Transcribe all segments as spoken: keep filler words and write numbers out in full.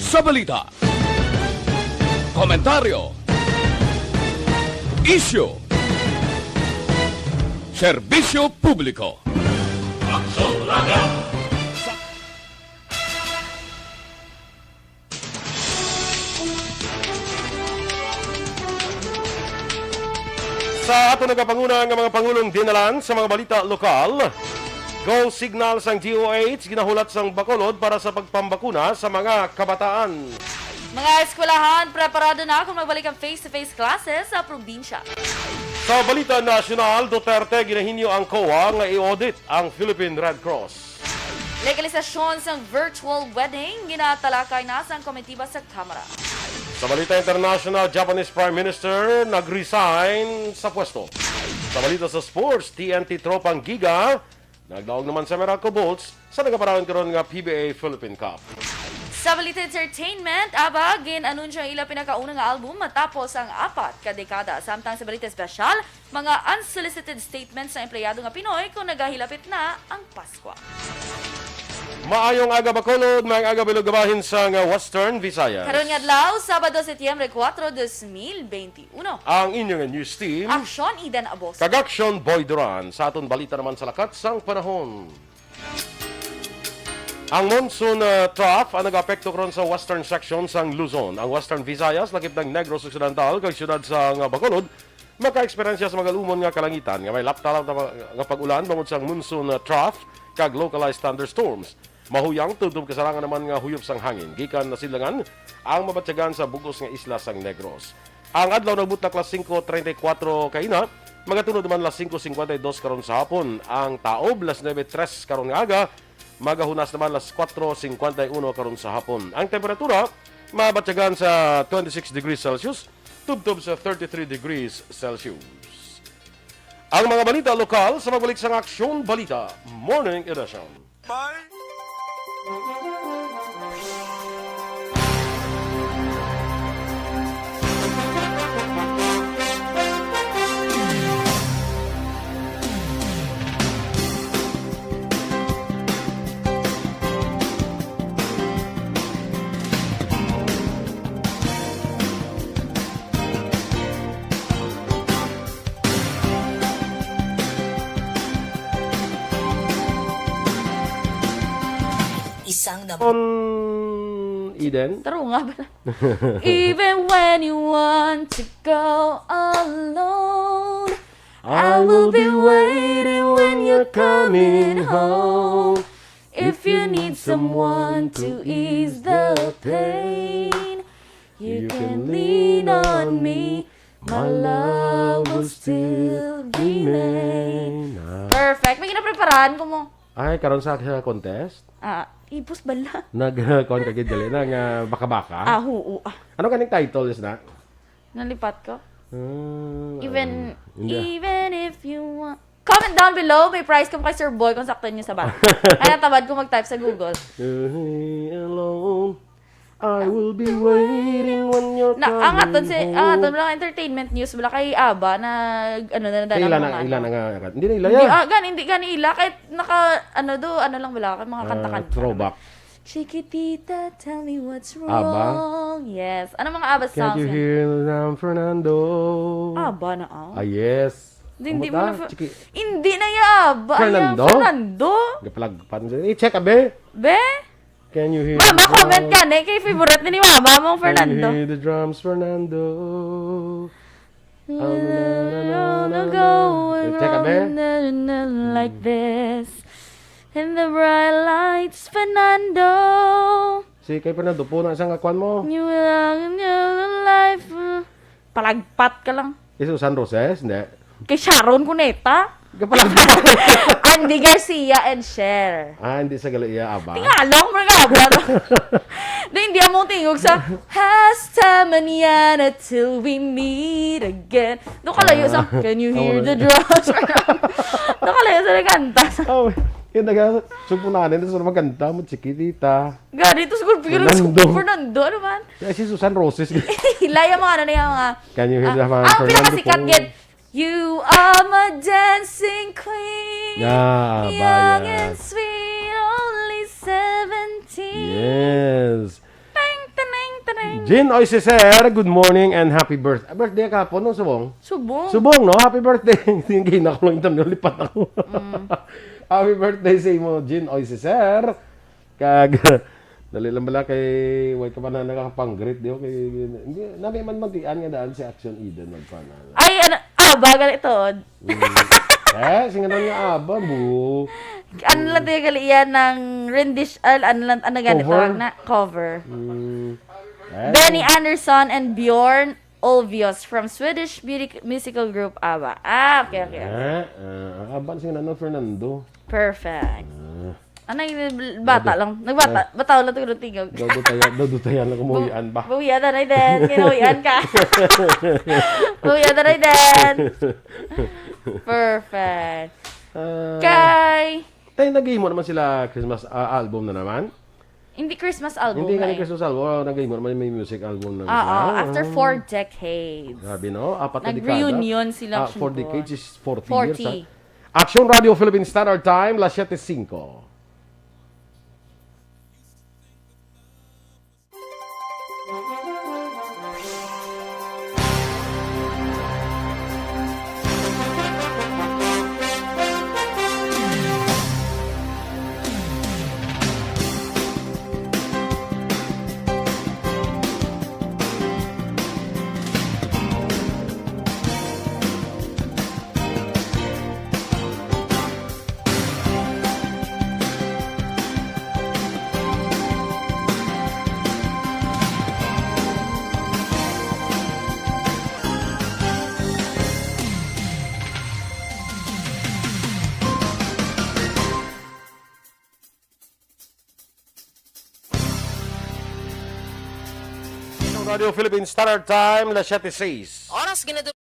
Sa balita, komentaryo, isyu, serbisyo publiko. Sa ato nagapanguna nga mga pangulong dinalan sa mga balita lokal, go signal sang D O H ginahulat sang Bacolod para sa pagpambakuna sa mga kabataan. Mga eskwelahan, preparado na kon magbalik ang face-to-face classes sa probinsya. Sa balita nasyonal, Duterte ginahinyo ang COA nga i-audit ang Philippine Red Cross. Legalisasyon sang virtual wedding ginatalakay na sang komitiba sa Kamara. Sa balita international, Japanese Prime Minister nag-resign sa pwesto. Sa balita sa sports, T N T tropang Giga nagdaog naman sa Meralco Bolts sa nagapadayon karon nga P B A Philippine Cup. Sa balita entertainment, ABBA gin-anunsyo ang ila pinakauna nga album matapos ang apat ka dekada. Samtang sa balita espesyal, mga unsolicited statements sa empleyado nga Pinoy kung nagahilapit na ang Paskwa. Maayong aga, Bacolod, maayong aga, Bilog, bahin sang Western Visayas. Karon nga adlaw, Sabado, Setyembre kuwatro, dos mil bente uno. Ang inyo nga news team, Aksyon, Eden Abos. Kag Aksyon, Boy Duran. Sa aton balita naman sa lakat sang panahon. Ang monsoon, ah, trough ang nag-apekto karon sa western section sang Luzon. Ang Western Visayas, lakip ng Negros Occidental, kag siyudad sa nga Bacolod, maka-eksperyensya sa magalumon nga kalangitan nga may lapta-lapta nga pag-ulan bangod sang monsoon, ah, trough kag localized thunderstorms. Mahuyang tubtob kasarangan naman nga huyop sang hangin gikan nasilangan ang mabatyagan sa bug-os nga isla sang Negros. Ang adlaw nagbutak alas singko treinta y cuatro kaina, magatunod naman alas singko cincuenta y dos karon sa hapon. Ang taob, alas nuebe tres karon nga aga, magahunas naman alas kuwatro cincuenta y uno karon sa hapon. Ang temperatura, mabatyagan sa twenty-six degrees Celsius, tubtob sa thirty-three degrees Celsius. Ang mga balita lokal sa pagbalik sang Aksyon Balita Morning Edition. Bye. Isang na On Eden? Tarunga ba na? Even when you want to go alone, I will be waiting when you're coming home. If you need someone to ease the pain, you can lean on me. My love will still remain. Ah. Perfect. May ginapreparahan ko mo. Ay, karon sa, sa contest? Ah, ipos bala. Nag-, kuwan ka gid, gali na nga baka-baka? Ah, oo. Ah. Ano kaning title, is na? Nalipat ko. Ah, Even, hindi. Even if you want. Comment down below, may prize kamo kay Sir Boy kung sakto niyo sa ba. Kaya tamad ko mag-type sa Google. Alone. I will be waiting when you're Na, ang aton si, coming ang aton home. Lang entertainment news, wala kay ABBA na, ano na, Kay ila na, mga ila ano. Na nga, hindi na ila Hindi, yan. Ah, gani, hindi gani ila, kahit naka, ano do, ano lang wala, kay mga Ah, kanta-kanta. Throwback. Chiquitita, tell me what's ABBA? Wrong. Yes. Ano mga ABBA Can't songs you yan? Hear San Fernando? ABBA na, oh. Ah, yes. Hindi, hindi Ambot mo na na, fa-, Chiki-, hindi na yung ABBA, yung Fernando? Fernando. Gapalagpan. I-check, abe. Be? Can you hear Mama, the comment sound? Ka, ne? Kay favorite ni Mama mong Fernando. Can you hear the drums, Fernando? Long ago, we Check, abe. Were like this. In the bright lights, Fernando. Si kay Fernando, puna sa nga kwan mo. You will in your life. Palagpat ka lang. Is Susan Roses? Hindi. Kay Sharon Cuneta? Kapalag- Andy Garcia and Cher. Ah, hindi sa gali iya, ABBA? Tingalong, mga ABBA, no? Di, hindi amo tingog sa, "Hasta mañana till we meet again." Doon kalayo sa, Ah. "Can you hear Tama the na. Drums?" Doon kalayo sa nagkanta. Oh, yun, naga-, sugpunanin, tapos magkanta mo, Chiquitita. Gani, tapos siguro, pero Fernando. Fernando, ano man? Kaya si Susan Roses. Hilaya mga ano na yung mga, Can you hear ah, the man, ang Fernando pinakasikat Poe? Gid, "You are my dancing queen, Yeah, young bayan. And sweet, only seventeen." Yes. Teng, Jean Oisiser, good morning and happy birth-, ah, birthday ka po, no, subong? Subong. Subong, no? Happy birthday. Hindi na ko lang internet, lipat ako. Mm. Happy birthday sa imo, Jean Oisiser. Kag, dali lang bala kay, way ka pa na nakakapang-greet, di ba? Kay, hindi, nami man mantian nga daan si Action Eden, magpana. Ay, ano, ah, bagal ito. Mm. Eh, singanan nga aba, bu. Ano lang tayo gali yan ng rendition, ah, ano lang, ano gani Cover? Tawag na? Cover. Mm. Eh. Benny Andersson and Bjorn Ulvaeus from Swedish music-, musical group ABBA. Ah, okay, okay, okay. Eh, ah, ang aba, singanan nga Fernando. Perfect. Ah. Anay, bata Dado. lang. Nagbata. Ah. Bataw lang to, tingog. Dado tayo, dado tayo lang kumuhian ba? Bawian na, Raiden. Kinawian ka. Bawian na, Raiden. Perfect. Ah, Kay tayo, naghimo naman sila Christmas, ah, album na naman? Hindi Christmas album Hindi na nga eh. Christmas album. Oh, naghimo naman, may music album na Ah, sila. ah, after Ah. four decades. Grabe, no? Apat na dekada. Nag-reunion sila, Ah, four Shinko. decades is forty years, Forty. Ha? Action Radio Philippine Standard Time, las siete cinco. Radio Philippine Standard Time, las siete seis. Oras ginadul-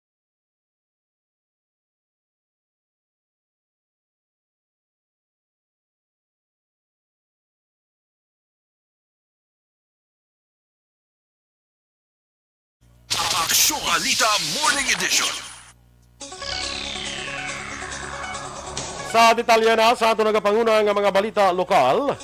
Aksyon Balita Morning Edition. Sa detalye na sa ato nagapanguna nga mga balita lokal,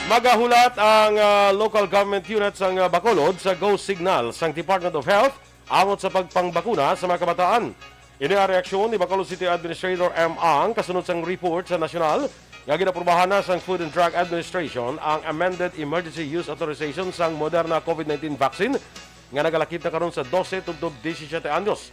magahulat ang, ah, local government unit sang, ah, Bacolod sa go signal sang Department of Health angot sa pagpangbakuna sa mga kabataan. Ini ang reaksyon ni Bacolod City Administrator M. Ang kasunod sang report sa nasyonal nga ginaprubahan na sang Food and Drug Administration ang amended emergency use authorization sang Moderna COVID nineteen vaccine nga nagalakip na karon sa dose tubtob disisiete anyos.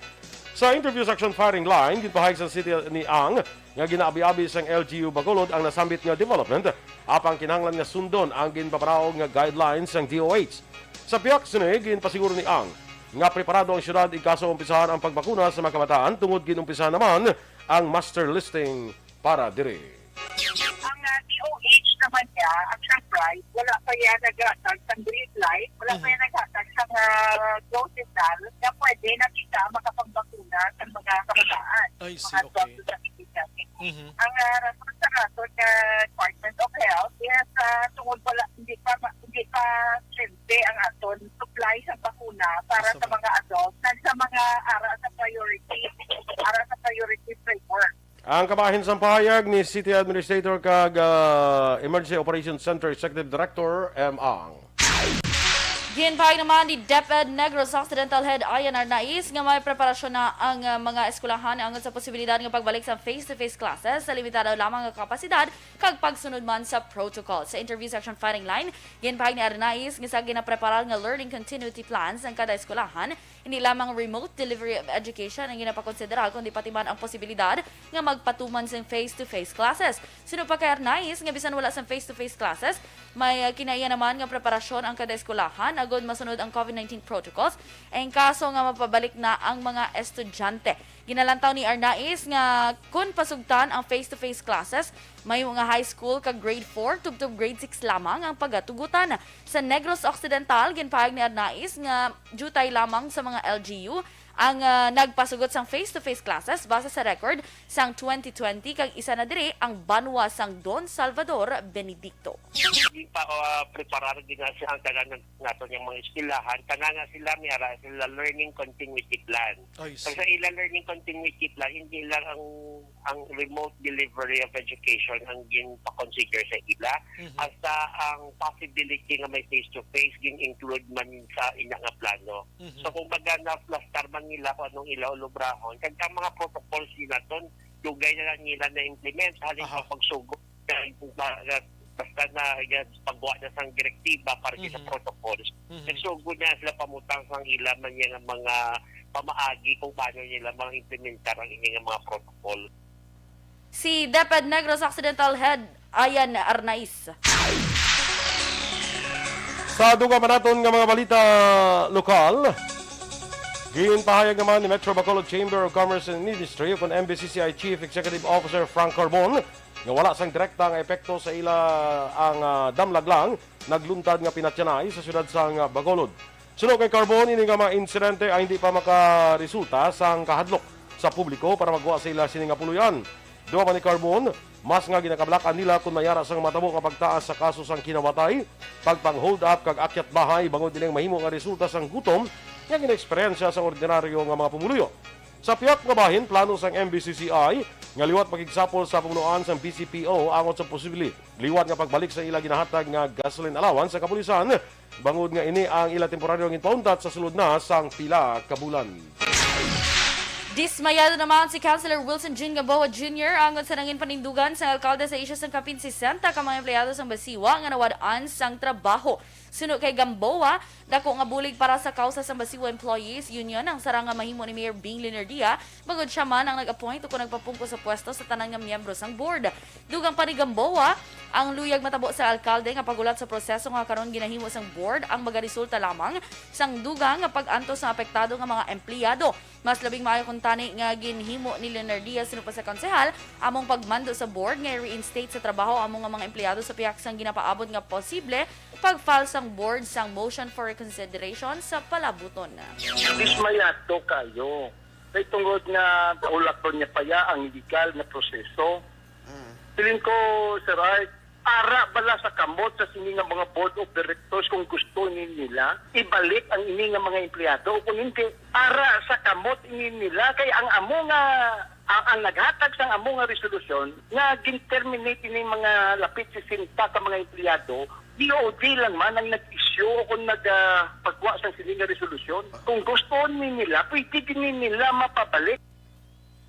Sa interview sa Action Firing Line, ginpahayag sang City ni Ang nga ginaabi-abi sang L G U Bacolod ang nasambit nga development, apang kinahanglan nga sundon ang ginpapanaog nga guidelines sang D O H. Sa pihak sini, ginpasiguro ni Ang nga preparado ang siyudad in kaso umpisahan ang pagbakuna sa mga kabataan tungod gin-umpisahan naman ang muster testing para diri. Ang, ah, D O H naman niya, ang Surprise, wala pa yan naghatag sa green light, wala pa Mhm. yan naghatag sa, ah, go signal na pwede na kita makapagbakuna sa mga kabataan, I see, mga okay. twelve to seventeen years. Mhm. Ang, ah, rason sa aton nga Department of Health is, ah, tungod wala, hindi pa ma-, hindi pa simple ang aton supply sa bakuna para sa Sa mga adults, nag sa mga ara sa priority, ara sa priority framework. Ang kabahin sang pahayag ni City Administrator kag, ah, Emergency Operations Center Executive Director M. Ang. Ginpahayag naman ni DepEd Negros Occidental Head Ian Arnaiz nga may preparasyon na ang, ah, mga eskwelahan angot sa posibilidad nga pagbalik sa face-to-face classes sa limitado lamang nga kapasidad kag pagsunod man sa protocol. Sa interview sa Action Firing Line, ginpahayag ni Arnaiz nga sa ginapreparar nga learning continuity plans ang kada eskwelahan, hindi lamang remote delivery of education ang ginapakonsidera, kundi pati man ang posibilidad nga magpatuman sing face-to-face classes. Suno pa kay Arnaiz nga bisan wala sang face-to-face classes, may, ah, kinaiya naman nga preparasyon ang kada eskwelahan agud masunod ang COVID nineteen protocols, in kaso nga mapabalik na ang mga estudyante. Ginalantaw ni Arnaiz nga kon pasugtan ang face-to-face classes, may mga high school kag grade four tubtob grade six lamang ang pagatugutan. Sa Negros Occidental, ginpahayag ni Arnaiz nga diutay lamang sa mga L G U ang, ah, nagpasugot sang face-to-face classes base sa record sang twenty twenty, kag isa na diri ang banwa sang Don Salvador Benedicto. Hindi pa, ah, preparar din na siya ang tanan ng nato niyang mga eskwelahan. Tanan na sila, may ara sila learning continuity plan. I Pag see. Sa ila learning continuity plan, hindi lang ang, ang remote delivery of education ang ginpa-consider sa ila. Mhm. Hasta ang possibility nga may face-to-face, gin-include man sa ina nga plano. Mhm. So, kung baga na-fluster man nila kung anong ila ulubrahon, kag ang mga protocols nila ton, dugay na lang nila na-implement. Halin Aha. Pag pagsugo, kag ba-, na-, basta na, yan, pagbuhat na sang direktiba para sa Mhm. protocols, Mhm. nagsugo na sila pamutang sang ila man yan ang mga pamaagi kung paano nila ma-implementar ang ining mga protocol. Si DepEd Negros Occidental Head Ian Arnaiz. Sa dugang pa naton nga mga balita lokal, ginpahayag naman ni Metro Bacolod Chamber of Commerce and Industry, kun M B C C I Chief Executive Officer Frank Carbon, nga wala sang direkta nga epekto sa ila ang, ah, damlag lang nagluntad nga pinatyanay sa siyudad sang Bacolod. Suno kay Carbon, ini nga mga insidente ay hindi pa makaresulta sang kahadlok sa publiko para magwa sa ila sini nga puloy-an. Duwa pa ni Carbon, mas nga ginakabalakan nila kung may ara sang matabo nga pagtaas sa kaso sang kinamatay, pagpang-hold up kag akyat bahay bangod ining mahimo nga resulta sang gutom nga ginaeksperyensya sa ordinaryo nga mga pumuluyo. Sa pihak nga bahin, plano sang M B C C I nga liwat pakigsapol sa pamunuan sang B C P O angot sa posible liwat nga pagbalik sa ila ginahatag nga gasoline allowance sa kapulisan, bangod nga ini ang ila temporaryo nga ginpauntat sa sulod na sang pila ka bulan. Dismayado naman si Councilor Wilson Jun Gamboa Junior angot sa nangin panindugan sang alkalde sa isyu sang kapin sesenta ka mga empleyado sang Basiwa nga nawad-an sang trabaho. Suno kay Gamboa, dako nga bulig para sa kausa sang Basiwa Employees Union ang sarang nga mahimo ni Mayor Bing Leonardia, bangod siya man ang nag-appoint ukon nagpapungko sa pwesto sa tanan nga miyembro sang board. Dugang pa ni Gamboa, ang luyag matabo sa alkalde nga paghulat sa proseso nga karon ginahimo sang board ang magaresulta lamang sang dugang nga pag-antos sa apektado nga mga empleyado. Mas labing maayo kuntani nga ginhimo ni Leonardia suno pa sa konsehal among pagmando sa board nga i-reinstate sa trabaho amo nga mga empleyado sa pihak sang ginapaabot nga posible pag-file sang board sang motion for reconsideration sa palabuton. Dismayado kayo. Kay tungod nga naulaton niya pa ya ang legal nga proseso. Mm. Feeling ko, Sir Art, ara bala sa kamot sa sini nga mga board of directors kung gusto ni nila ibalik ang ini nga mga empleyado o kung hindi, ara sa kamot ini nila kay ang amo nga ang, ang naghatag sang amo nga resolusyon nga gin-terminate ini mga lapit sesenta ka mga empleyado, D O D lang man ang nag-issue o kung nag, ah, pagwa sang sini nga resolusyon. Kung gusto ni nila, pwede din nila mapabalik.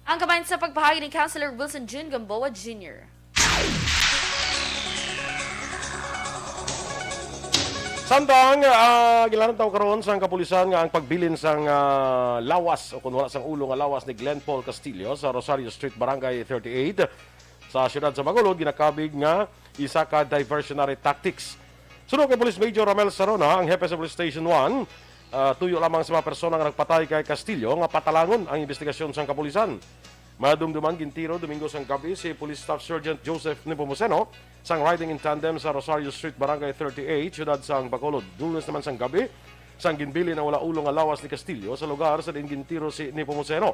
Ang kabahin sa pagpahayag ni Councilor Wilson Jun Gamboa Junior. Samtang, ah, ginlanan taw karon sang kapulisan nga ang pagbilin sang, ah, lawas o kun wala sang ulo nga lawas ni Glenn Paul Castillo sa Rosario Street, Barangay thirty-eight, sa siyudad sa Bacolod, ginakabig nga isa ka diversionary tactics. Suno kay Police Major Ramel Sarona, ang hepe sa Police Station one, ah, tuyo lamang sa mga persona nga nagpatay kay Castillo nga patalangon ang imbestigasyon sang kapulisan. Madumduman gintiro Domingo sang gabi si Police Staff Sergeant Joseph Nepomuceno sang riding in tandem sa Rosario Street, Barangay thirty-eight, siyudad sang Bacolod. Lunes naman sang gabi, sang ginbilin ang wala ulo nga lawas ni Castillo sa lugar sa diin gintiro si Nepomuceno.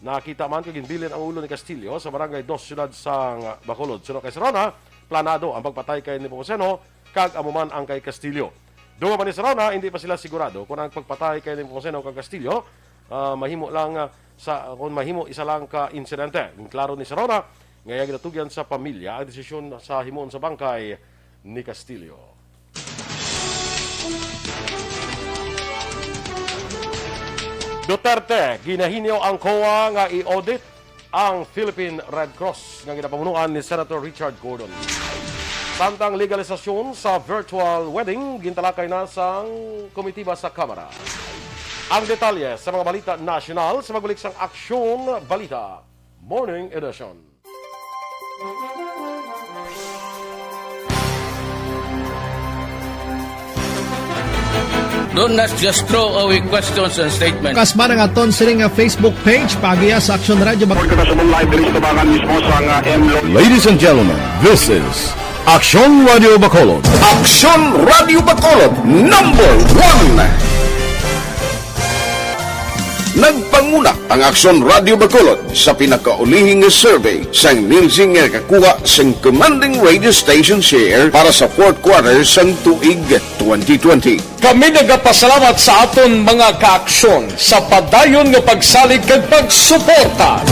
Nakita man kag ginbilin ang ulo ni Castillo sa Barangay Dos, siyudad sang Bacolod. Suno kay Sarona, planado ang pagpatay kay Nepomuceno kag amo man ang kay Castillo. Dugang pa ni Sarona, hindi pa sila sigurado kung ang pagpatay kay Nepomuceno kag Castillo, ah, mahimo lang, ah, sa, kung mahimo isa lang ka insidente. Ginklaro ni Sarona nga iya ginatugyan sa pamilya ang desisyon sa himuon sa bangkay ni Castillo. Duterte, ginahiniyo ang COA nga i-audit ang Philippine Red Cross nga ginapamunuan ni Senator Richard Gordon. Samtang legalisasyon sa virtual wedding, gintalakay na sang komitiba sa Kamara. Ang detalye sa mga balita nasyonal sa magbalik sang Aksyon Balita Morning Edition. Don't not just throw away questions and statements. Kasma ang aton sini nga Facebook page, paagiha sa Aksyon Radio Bac- Report ka na sa live diri sa tubangan mismo sa nga M L O. Ladies and gentlemen, this is Aksyon Radio Bacolod. Aksyon Radio Bacolod, number one. Nagpanguna ang Aksyon Radio Bacolod sa pinakaulihing nga survey sang Nielsen nga nakakuha sang commanding radio station share para sa fourth quarter sang tuig twenty twenty. Kami nagapasalamat sa aton mga kaaksyon sa padayon nga pagsalig kag pagsuporta.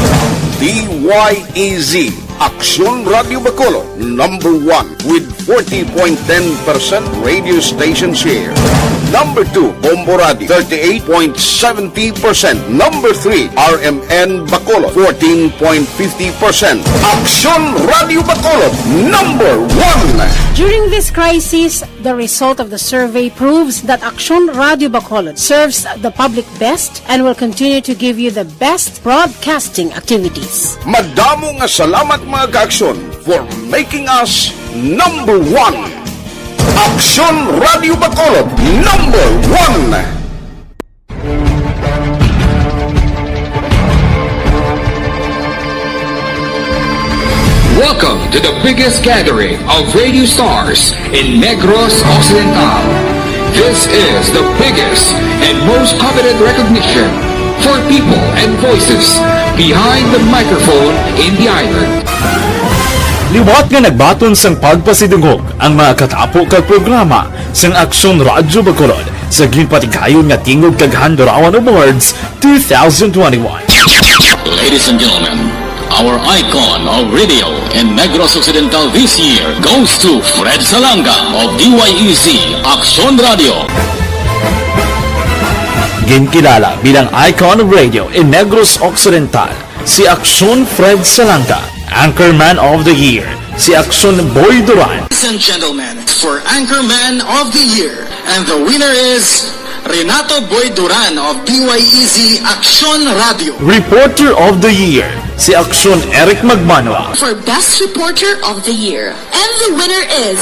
D Y E Z, Aksyon Radio Bacolod, number one with forty point ten percent radio station share. Number two, Bombo Radio, thirty-eight point seventy percent. Number three, R M N Bacolod, fourteen point fifty percent. Aksyon Radio Bacolod, number one. During this crisis, the result of the survey proves that Aksyon Radio Bacolod serves the public best and will continue to give you the best broadcasting activities. Madamo nga salamat, mga kaaksyon, for making us number one. Aksyon Radio Bacolod, number one. Welcome to the biggest gathering of radio stars in Negros Occidental. This is the biggest and most coveted recognition for people and voices behind the microphone in the island. Liwat nga nagbaton sang pagpasidungog ang mga katapo kag programa sang Aksyon Radyo Bacolod sa ginpatigayon nga Tingog kag Handurawan Awards two thousand twenty-one. Ladies and gentlemen, our icon of radio in Negros Occidental this year goes to Fred Salanga of D Y E Z Aksyon Radio. Ginkilala bilang icon of radio in Negros Occidental si Aksyon Fred Salanga, Anchorman of the Year si Aksyon Boy Duran. Ladies and gentlemen, for Anchorman of the Year, and the winner is Renato Boy Duran of D Y E Z Aksyon Radio. Reporter of the Year si Aksyon Eric Magmanwa. For Best Reporter of the Year, and the winner is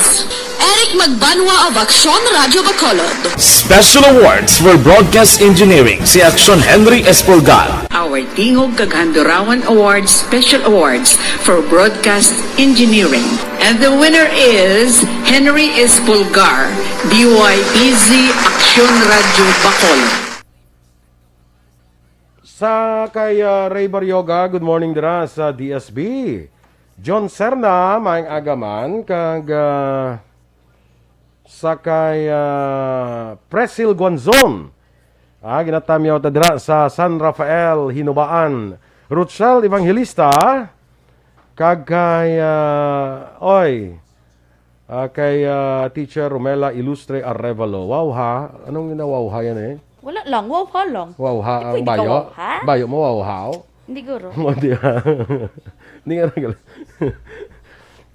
Eric Magbanwa of Aksyon Radio Bacolod. Special Awards for Broadcast Engineering si Aksyon Henry Espolgar. Our Tingog kag Handurawan Awards Special Awards for Broadcast Engineering. And the winner is Henry Espolgar, D Y E Z Aksyon Radio Bacolod. Sa kay, ah, Ray Barrioga, good morning dira sa D S B. John Serna, maayong aga man, kag, ah, sa kay, ah, Presil Guanzon. Ah, ginatamyaw ta dira sa San Rafael, Hinubaan. Ruchel Evangelista, kag kay, ah, oy, ah, kay, ah, Teacher Romela Ilustre Arevalo. Wow ha? Anong ginawawha yan eh? Wala lang, wow ha lang. Wow ha Di ang pwede ka bayo? Wow ha? Bayo mo, wow ha? Hindi, guro. Hindi nga nagala.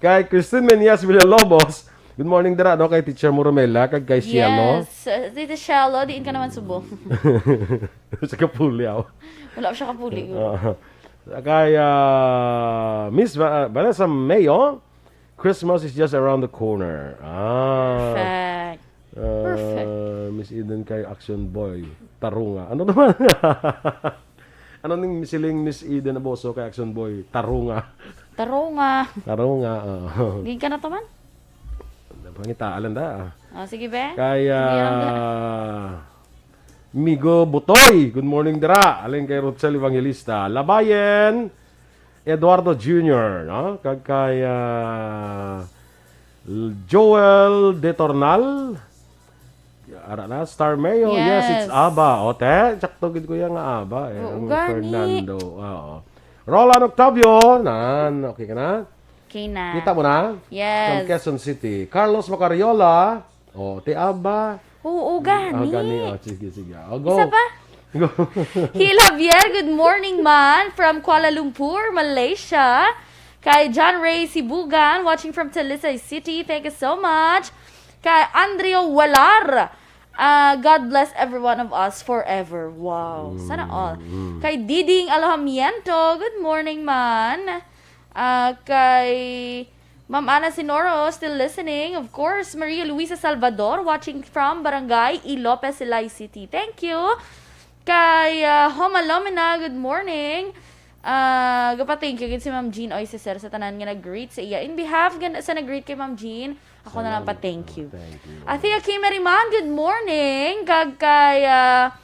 Kay Christine Meñas Villalobos, good morning dira, no? Kay Teacher Muromela, kag kay Cielo. Yes. Uh, Tita Cielo, diin ka naman subo? Sa kapuli, aw. Wala siya kapuli, guro. Oo. Kay, ah, Miss Va-, Vanessa Mayo, Christmas is just around the corner. Ah. Perfect. Ah, Perfect. Miss Eden kay Action Boy. Tarunga. Ano naman? Ano ning siling Miss Eden Aboso kay Action Boy? Tarunga. Tarunga. Tarunga, oo. Gig ka na to man? Pangita, alam da, ah. Oh, sige, be. Kay, Sige, alam da. Ah, Migo Butoy, good morning dira. Alin kay Rutzel Evangelista. Labayen, Eduardo Junior, no? Kag kay, ah, Joel Detornal. Ara na, Star Mayo. Yes, it's Yes. ABA. O, te, sakto gid ko yan nga ABA, eh. Oo, Ang gani. Fernando. Oo. Roland Octavio, nan, okay ka na? Okay na. Kita mo na? Yes. From Quezon City. Carlos Macariola. O, te, ABA. Oo, gani. Ah, gani. O, sige, sige. O, go. Isa pa? Go. Hil Javier, good morning, man. From Kuala Lumpur, Malaysia. Kay John Ray Sibugan, watching from Talisay City. Thank you so much. Kay Andrio Walar, ah, God bless every one of us forever. Wow. Sana all. Mm, mm. Kay Diding Alojamiento, good morning, man. Ah, kay Ma'am Ana Sinoro, still listening. Of course, Maria Luisa Salvador, watching from Barangay E. Lopez, Silay City. Thank you. Kay, ah, Homa Lomina, good morning. Ah, gapa-thank you gid si Ma'am Jean Oy Cesar sa tanan nga nag-greet sa iya. In behalf gan-, sa nag-greet kay Ma'am Jean, ako na lang Salamat. pa-thank you. Oh, thank you. Athea Kimeriman, good morning. Kag kay, ah,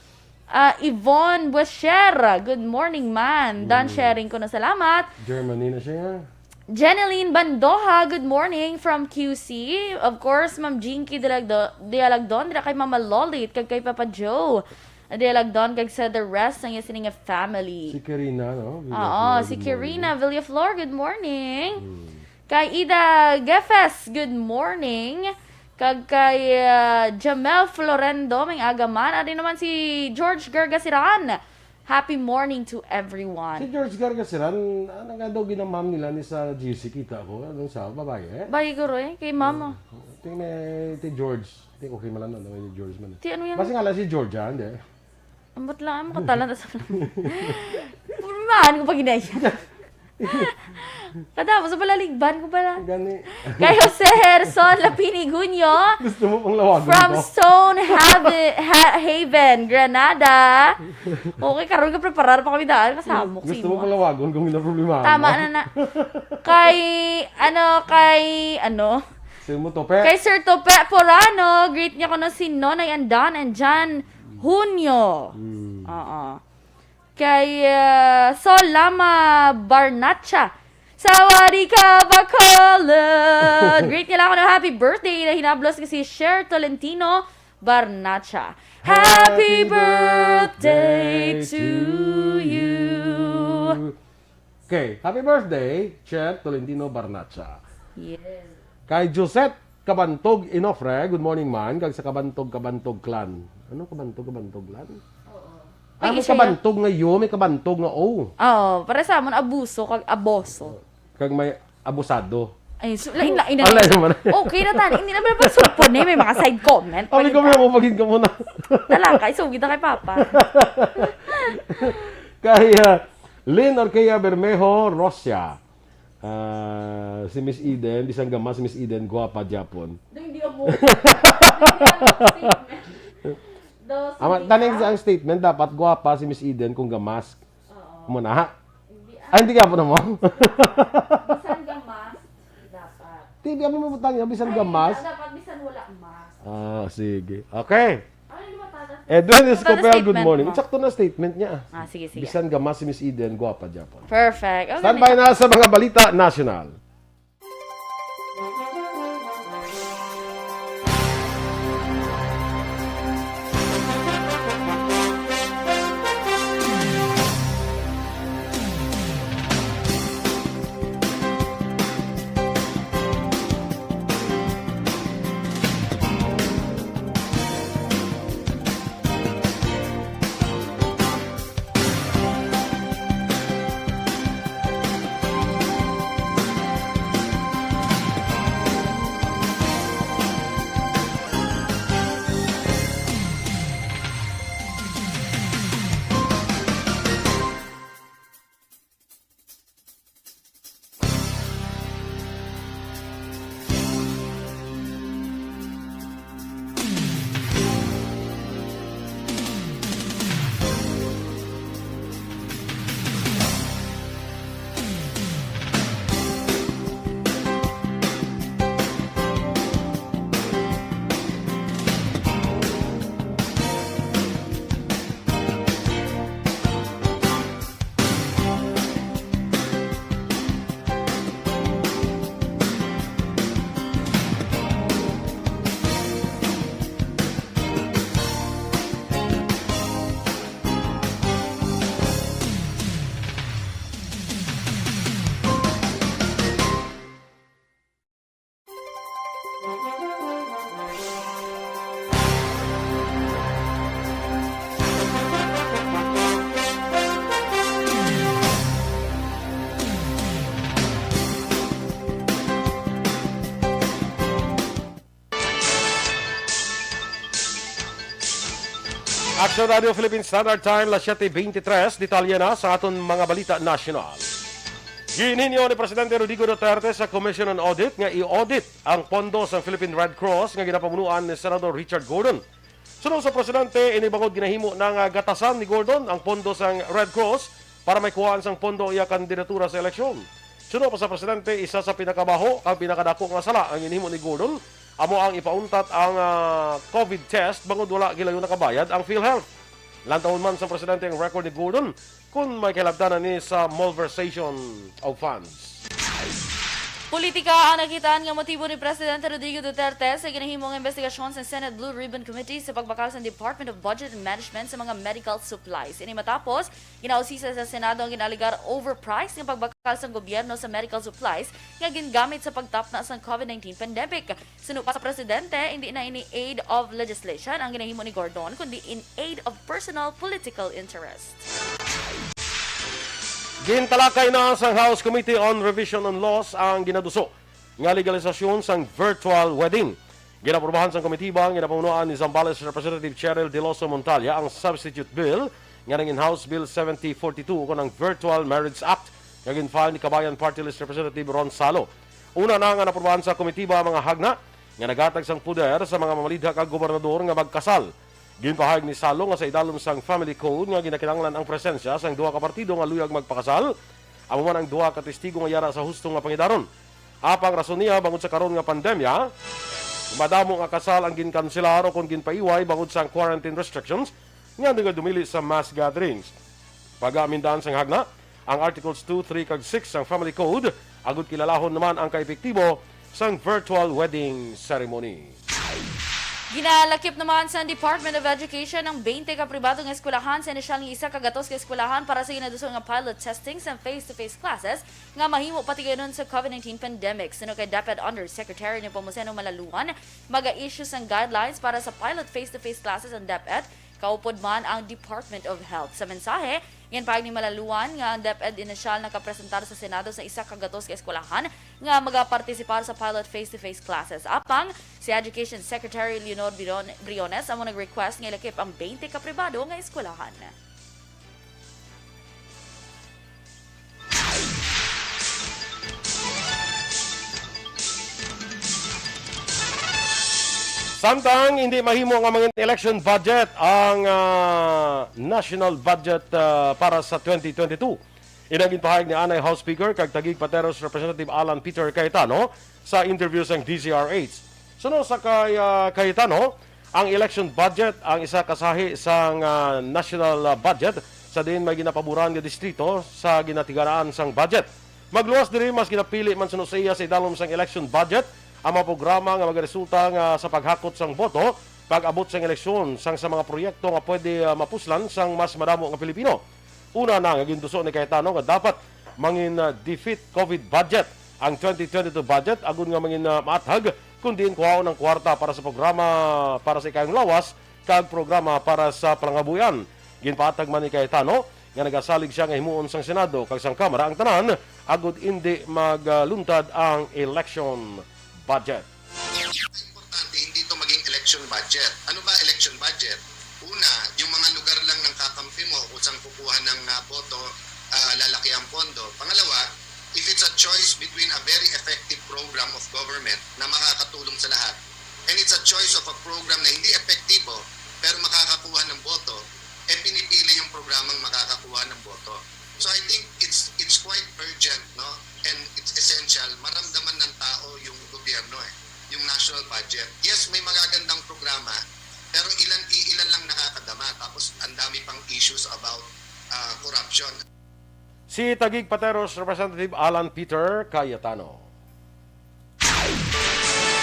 Ah, Yvonne Buescher, good morning, man. Dan Mm. sharing ko na, salamat. Germany na siya. Jeneline Bandoha, good morning from Q C. Of course, Ma'am Jinky Dialagdo-, Dialagdon, dira kay Mama Lolit, kag kay Papa Joe Dialagdon, kag sa the rest ng iya sining family. Si Karina, no? Oo, Villaflor, si good morning. Karina Villaflor, good morning. Hmm. Kay Ida Gefes, good morning. Kag kay, ah, Jamel Florendo, may aga man. Ari naman si George Gargasiran. Happy morning to everyone. Si George Gargasiran, ano nga daw ginamam nila ni sa G C, kita ko? Anong sa babae, eh? Bayi ko, eh. Kay mama. Tingnan ti George. Ti okay man lang, ano, ni George man, eh. Ti ano yan? Basta nga lang si George, ah, hindi. Ambot lang, ang makatalan ta sa Problemahan ko pag inaya. Katapos, palaligban ko pala. Gani. Kay Jose Herson Lapinig Junio, Gusto mo pang lawagon from ko? Stone Haven, Ha-, Haven, Granada. Okay, karon ka preparar pa kami daan. Kasamok Gusto mo simo. Pang lawagon kung yun ang problema Tama mo? Na na. Kay, ano, kay, ano? Sino mo to, pe? Kay Sir Tope Porano, greet niya ko na si Nonay Andan and Jan Junio. Hmm. Oo. Kay, ah, Sol Lama Barnacha. Sawadee ka, Bacolod! Greet nila ako ng happy birthday na hinablos ko si Cher Tolentino Barnacha. Happy Happy birthday birthday to to you. you. Okay, happy birthday, Cher Tolentino Barnacha. Yes. Kay Josette Kabantog Inofre, good morning man, kag sa Kabantog, Kabantog clan. Ano Kabantog, Kabantog clan? Oo. Ah, may isa yan. Kabantog nga U, may Kabantog nga O. Oo, para sa amon, abuso kag aboso. Kag may abusado. Ay, so, lain, lain na Ah, lain lang. Naman. Okay na tani, hindi na pala pagsugpon eh, may mga side comment. Abi ko, may mo pagin ka muna. Talaka, isugid na kay Papa. Kay, ah, Lynn Orkea Bermejo Rosia. Ah, si Miss Eden, bisan gamas si Miss Eden, gwapa gyapon. Hindi ako. Hindi ako statement. Daw, Ama, sige, taning ah. Ang statement, dapat gwapa si Miss Eden kung gamas. Oo. Amo na, ha? Hindi, ah. Ah, hindi ka po na mo? Bisan gamas, dapat. T V, ano mo butang niya? Bisan Ay, gamas? Dapat bisan wala mask. Ah, sige. Okay. Edwin Escopel, good morning. Sakto na statement niya. Ah, sige, sige. Bisan gamas si Miss Eden, gwapa gyapon. Perfect. Okay, Standby na sa mga balita nasyonal. Action Radio Philippine Standard Time, las siete veintitrés. Detalye na sa aton mga balita nasyonal. Gininyo ni Presidente Rodrigo Duterte sa Commission on Audit nga i-audit ang pondo sa Philippine Red Cross nga ginapamunuan ni Senador Richard Gordon. Suno sa presidente, ini bangod ginahimo na nga gatasan ni Gordon ang pondo sang Red Cross para may kuhaan sang pondo ang iya kandidatura sa eleksyon. Suno pa sa presidente, isa sa pinakabaho kag pinakadako nga sala ang ginhimo ni Gordon amo ang ipauntat ang, ah, COVID test bangod wala gilayon nakabayad ang PhilHealth. Lantawon man sa presidente ang record ni Gordon kon may kahilabtanan ni sa malversation of funds. Politika ang nakitaan nga motibo ni Presidente Rodrigo Duterte sa ginahimo nga investigasyon sa Senate Blue Ribbon Committee sa pagbakal sa Department of Budget and Management sa mga medical supplies. Ini matapos, ginausisa sa Senado ang ginaalegar overpriced nga pagbakal sang gobyerno sa medical supplies nga gingamit sa pagtapna sang COVID nineteen pandemic. Suno pa sa presidente, hindi na ini aid of legislation ang ginahimo ni Gordon, kundi in aid of personal political interest. Gintalakay na sang House Committee on Revision on Laws ang ginaduso nga legalisasyon sang virtual wedding. Ginaprobahan sang komitiba nga ginapamunuan ni Zambales Representative Cheryl Deloso Montalia ang substitute bill nga nangin House Bill seventy forty-two ukon ang Virtual Marriage Act nga gin-file ni Kabayan Party List Representative Ron Salo. Una na nga naprobahan sa komitiba ang mga hagna nga naghatag sang poder sa mga mamalidha kag gobernador nga magkasal. Ginpahayag ni Salo nga sa idalom sang Family Code nga ginakinahanglan ang presensya sang duha ka partido nga luyag magpakasal, amo man ang duha ka testigo nga yara sa husto nga pangidaron. Apang rason niya, bangod sa karon nga pandemya, madamo nga kasal ang ginkanselar o kon ginpaiway bangod sang quarantine restrictions nga nagadumili sa mass gatherings. Pag-aamindahan sang hagna ang Articles two, three, kag six sang Family Code, agud kilalahon naman ang kaepektibo sang virtual wedding ceremony. Ginalakip naman sa Department of Education ang twenty ka pribado nga eskwelahan sa inisyal nga isa ka gatos ka eskwelahan para sa ginaduso nga pilot testing sa face-to-face classes nga mahimo patigayon sa COVID nineteen pandemic. Suno kay DepEd Undersecretary Nepomuceno Malaluan, maga-issue sang guidelines para sa pilot face-to-face classes ang DepEd, kaupod man ang Department of Health. Sa mensahe, ginpahayag ni Malaluan nga ang DepEd inisyal nakapresentar sa Senado sa isa ka gatos ka eskwelahan nga magapartisipar sa pilot face-to-face classes. Apang si Education Secretary Leonor Brion- Briones amo nag-request nga ilakip ang twenty ka pribado nga eskwelahan. Samtang hindi mahimo nga mangin election budget ang ah, national budget ah, para sa twenty twenty-two. Ina ginpahayag ni anay House Speaker kag Taguig Pateros Representative Alan Peter Cayetano sa interview sang D Z R H. Suno sa kay ah, Cayetano, ang election budget ang isa ka sahi sang ah, national ah, budget sa diin may ginapaboran nga distrito sa ginatigaraan sang budget. Magluwas diri, mas ginapili man suno sa iya sa idalom sang election budget ang mga programa nga magaresulta nga sa paghakot sang boto pag-abot sang eleksyon sang sa mga proyekto nga pwede ah, mapuslan sang mas madamo nga Pilipino. Una na nga gintuso ni Cayetano nga dapat mangin ah, defeat COVID budget ang twenty twenty-two budget agud nga mangin ah, maathag kun diin kuhaon ang kwarta para sa programa para sa ikayong lawas kag programa para sa palangabuhian. Ginpaathag man ni Cayetano nga nagasalig sia nga himuon sang Senado kag sang Kamara ang tanan agud indi magluntad ang election budget. Importante, hindi ito maging election budget. Ano ba election budget? Una, yung mga lugar lang ng kakampi mo, kung saan kukuha ng ah, boto, ah, lalaki ang pondo. Pangalawa, if it's a choice between a very effective program of government na makakatulong sa lahat, and it's a choice of a program na hindi epektibo pero makakakuha ng boto, eh pinipili yung programang makakakuha ng boto. So I think it's it's quite urgent, no? And it's essential. Maramdaman ng tao yung gobyerno eh, yung national budget. Yes, may magagandang programa, pero ilan iilan lang nakakadama. Tapos ang dami pang issues about ah, corruption. Si Taguig Pateros Representative Alan Peter Cayetano.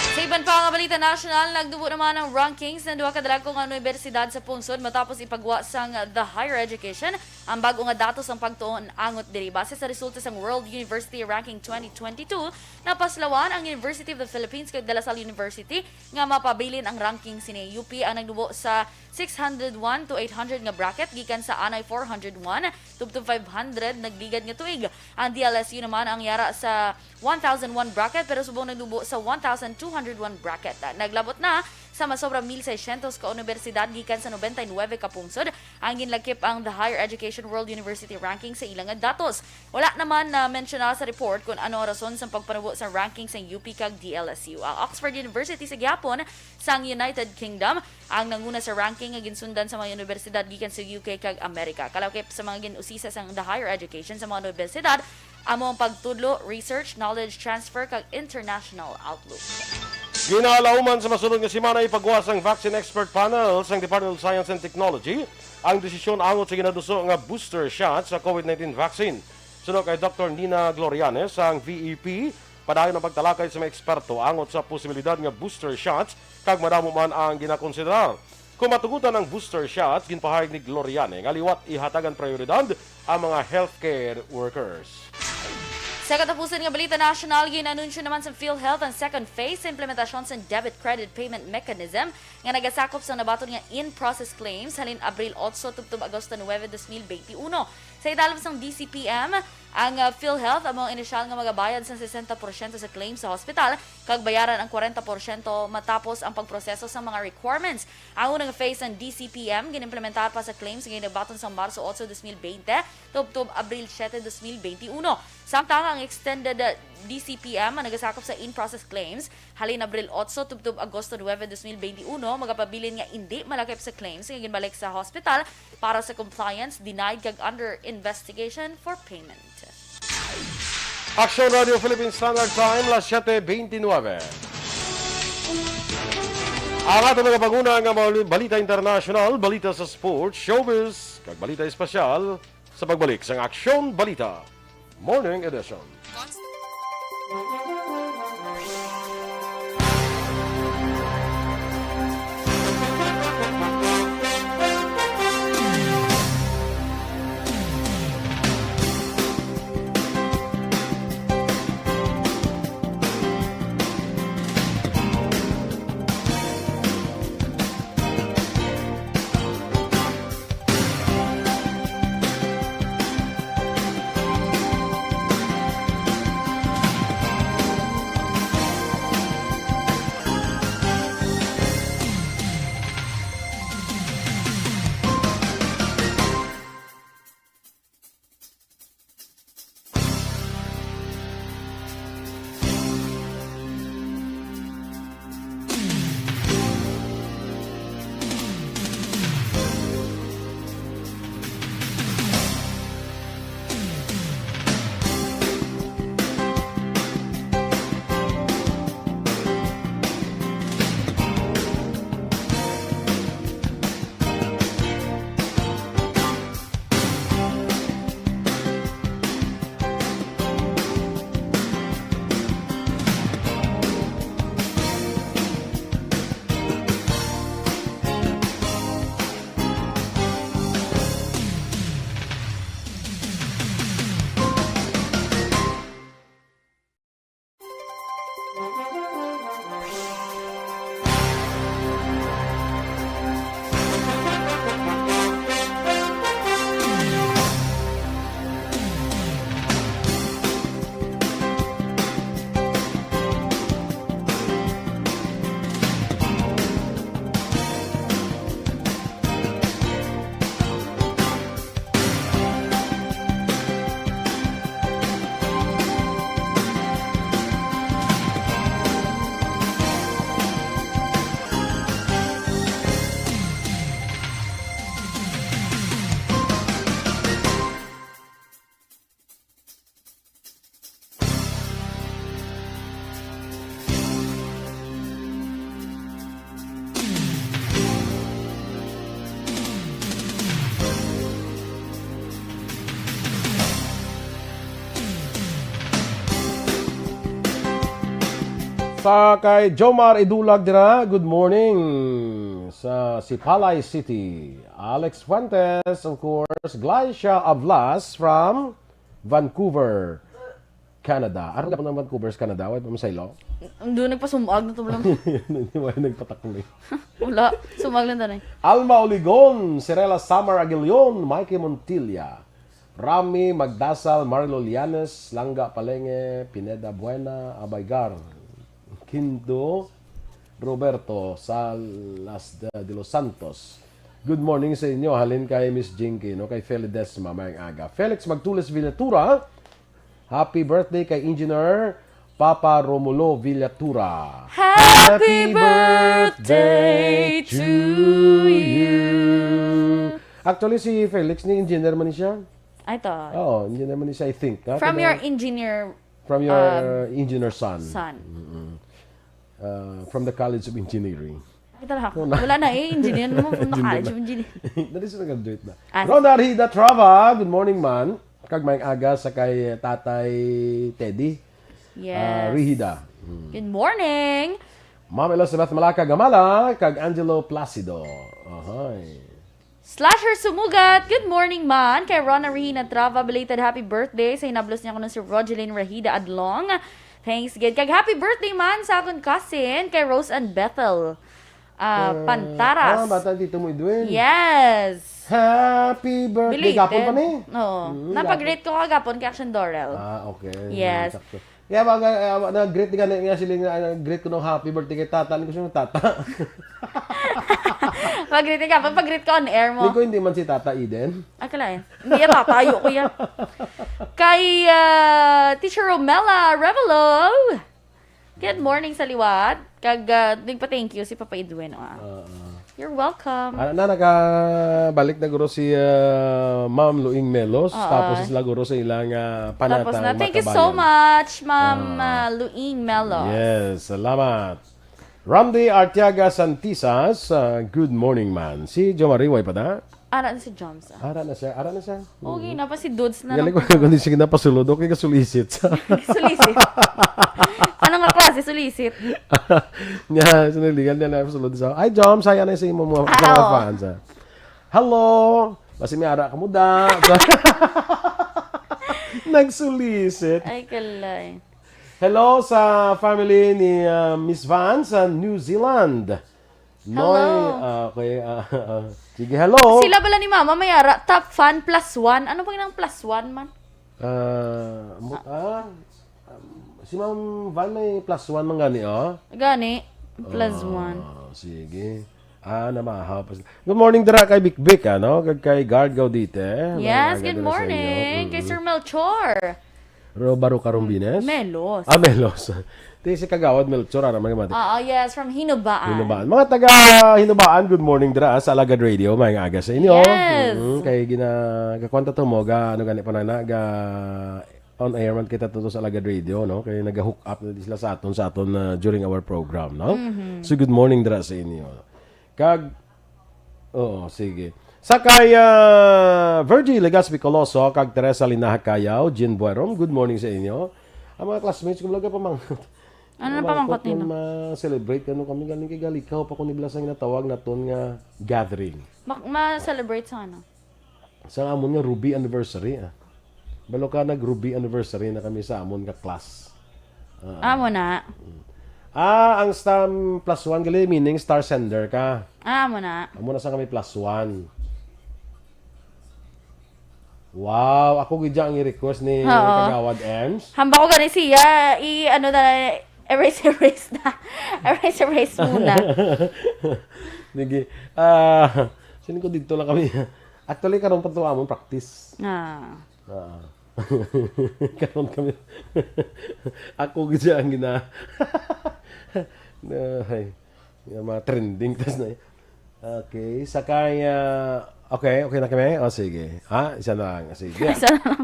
Sa iban pa nga balita nasyonal, nagdubo naman ang rankings ng duha ka dalagko nga unibersidad sa pungsod matapos ipagwa sang The Higher Education ang bag-o nga datos sang pagtuon angot diri. Base sa resulta sang World University Ranking twenty twenty-two, napaslawan ang University of the Philippines kag De La Salle University nga mapabilin ang ranking sini. U P ang nagdubo sa six hundred one to eight hundred nga bracket gikan sa anay four hundred one tubtob five hundred nagligad nga tuig. Ang D L S U naman ang yara sa one thousand one bracket pero subong nagdubo sa one thousand two hundred one bracket. Naglabot na sa masobra mil seiscientos ka unibersidad gikan sa nobenta y nuebe ka pungsod ang ginlakip ang The Higher Education World University Ranking sa ila nga datos. Wala naman na mensyona sa report kung ano ang rason sa pagpanubo sa ranking sa U P kag D L S U. Ang Oxford University sa gihapon sang United Kingdom ang nanguna sa ranking nga ginsundan sa mga unibersidad gikan sa U K kag Amerika. Kalakip sa mga gin-usisa sang The Higher Education sa mga unibersidad, amo ang pagtudlo, research, knowledge transfer, kag international outlook. Ginalauman sa masunod nga semana ipagawas sang Vaccine Expert Panel sang Department of Science and Technology ang desisyon angot sa ginaduso nga booster shot sa COVID nineteen vaccine. Suno kay Doktor Nina Glorianes, ang V E P, padayon ang pagtalakay sa mga eksperto angot sa posibilidad nga booster shots kag madamo man ang ginakonsiderar. Kung matugutan ang booster shots, ginpahayag ni Gloriane nga liwat ihatagan prioridad ang mga healthcare workers. Sa katapusan nga balita nasyonal, gin-anunsyo naman sa PhilHealth ang second phase sa implementasyon sa debit credit payment mechanism nga nagasakop sa nabaton nga in-process claims halin Abril otso tubtob Agosto nuebe, dos mil benti uno. Sa idalom sang D C P M, ang, ah, PhilHealth amo ang inisyal nga magabayad sang sesenta porsyento sa claims sa hospital kag bayaran ang kwarenta porsyento matapos ang pagproseso sa mga requirements. Ang unang phase sang D C P M ginimplementar pa sa claims nga ginabaton sang Marso otso, dos mil benti, tubtob Abril siete, dos mil benti uno. Samtang ang extended, ah, D C P M ang nagasakop sa in-process claims halin Abril otso tubtob Agosto nuebe, dos mil benti uno, magapabilin nga indi malakip sa claims nga ginbalik sa hospital para sa compliance, denied, kag under investigation for payment. Aksyon Radio Philippine Standard Time, las siete beintinuebe. Ang aton mga panguna nga mga balita internasyonal, balita sa sports, showbiz, kag balita espesyal sa pagbalik sang Aksyon Balita Morning Edition. Sa kay Jomar Idulag dira, good morning. Sa Sipalay City, Alex Fuentes, of course, Glycia Avlas from Vancouver, Canada. Aron ka pa ng Vancouver, Canada, way pa masaylo? Doon nagpasumag na to lang. Hindi, way nagpatakli. Wala. Sumag lang tanay. Alma Oligon, Sirela Samar Aguilion, Mikey Montilla, Rami Magdasal, Marlo Lianes, Langga Palenge, Pineda Buena, Abaygar, Kindo, Roberto Salas de, de los Santos. Good morning sa inyo. Halin kay Miss Jinky, no? Kay Felidesma, mayang aga. Felix Magtules Villatura, happy birthday kay Engineer Papa Romulo Villatura. Happy birthday to you. Actually, si Felix ni engineer man ni siya. Ay, to. Oo, engineer man ni siya, I think, ha? From Kaya your engineer, from your um, engineer son. Son. Mm-mm. uh, from the College of Engineering. Kita lang ako. Wala na eh, engineer mo from the Engineer College na. Of Engineering. Dali siya nag-graduate na. Ah. Ronda Arhida Trava, good morning, man. Kag may aga sa kay Tatay Teddy. Yes. Ah, Rihida. Hmm. Good morning. Ma'am Elizabeth Malaka Gamala, kag Angelo Placido. Ahay. Slasher Sumugat, good morning man. Kay Rona Rihina Trava, belated happy birthday. Sa hinablos niya kuno si Rogeline Rahida Adlong. Thanks gid. Kag happy birthday man sa akon cousin, kay Rose and Bethel. Ah, ah, Pantaras. Ah, bata dito mo, Edwin. Yes. Happy birthday. Belated. Gapon pa ni? Oo. Mm, napag-greet ko kagapon kay Action Dorel. Ah, okay. Yes. Sakto. Kaya ba, nga, ah, nag-greet gani nga sila nga, ah, greet ko ng happy birthday kay tata. Ano ko siya, tata? Pag-greet ka, pag-greet ka on air mo. Hindi ko, hindi man si Tata Eden. Ah, kala eh. Hindi yan, tata. Ayoko yan. Kay, ah, Teacher Romela Revelo. Good morning sa liwat. Kag, ah, nagpa-thank you si Papa Edwin, ah. Oo. You're welcome. Ano na, nakabalik na guro si, ah, Ma'am Luing Melos. Oo. Tapos sila guro sa ilang, ah, panata. Tapos na. Thank you so much, Ma'am, ah, Luing Melos. Yes, salamat. Randy Artiaga Santisas, ah, good morning, man. Si Jomari, way pa da? Ara na si Joms, ah. Ara na siya, ara na siya. Okay, napa si Dudes na lang. Galing ko, kung sige na pasulod, okay ka sulisit sa Sulisit. Ano nga klase sulisit? Nya, sinaligan niya na pasulod sa, "Ay, Joms, saya na sa imo mga, ah, sa mga, oo, fans, ah." "Hello, basi may ara ka mo da." Nagsulisit. Ay, kalay. Hello sa family ni, ah, Miss Van sa New Zealand. Noy, hello. Ah, okay, ah, ah, sige, hello. Sila bala ni Mama may ara, top fan plus one. Ano ba ng plus one man? Ah, mo-, ah, um, si Ma'am Van may plus one man gani, oh. Gani, plus one. Ah, sige. Ah, namahaw pa sila. Good morning dira kay Bikbik, ano? Kag kay Guard Gaudite. Yes, good morning kay Sir Melchor. Ro-, Baro Karumbines? Melos. Ah, Melos. Ti si Kagawad Melchor, ara, mga mati. Oo, yes, from Hinubaan. Hinubaan. Mga taga Hinubaan, good morning dira, ah, sa Alagad Radio. Maayong aga sa inyo. Yes. Mm, kay gina-, kakuan ta to mo, ga, ano gani pa na, na, ga, on air man kita to sa Alagad Radio, no? Kay naga-hook up na di sila sa aton, sa aton, ah, during our program, no? Mhm. So, good morning dira sa inyo. Kag, oo, sige. Sa kay, ah, Virgie Legaspi Coloso kag Teresa Linaha Kayaw, Jean Buerom, good morning sa inyo. Ang mga classmates ko, vlog, pamangkot. Ano na pamangkot nila? Ma-celebrate kano kami, galing kay galikaw pa ko ni Blas ang natawag naton nga gathering. Ma-, ma-celebrate sa ano? Sa amon nga ruby anniversary, ah. Balo ka, nag-ruby anniversary na kami sa amon nga class. Ah. Amo na. Mm. Ah, ang star plus one gali, meaning star sender ka. Ah, amo na. Amo na sa kami plus one. Wow, ako gid ang i-request ni, oo, Kagawad Ems. Hamba ko gani siya, i-, ano na, erase, erase na. Erase, erase muna. Sige. Ah, sino ko dito lang kami. Actually, karon pa to amon practice. Ah. Ah. Karon kami. Ako gid siya ang gina-, na, ay, yung mga trending tas na. Okay, sa kay, ah, okay, okay na kami? O, sige. Ha? Isa na lang. Sige. Isa na lang.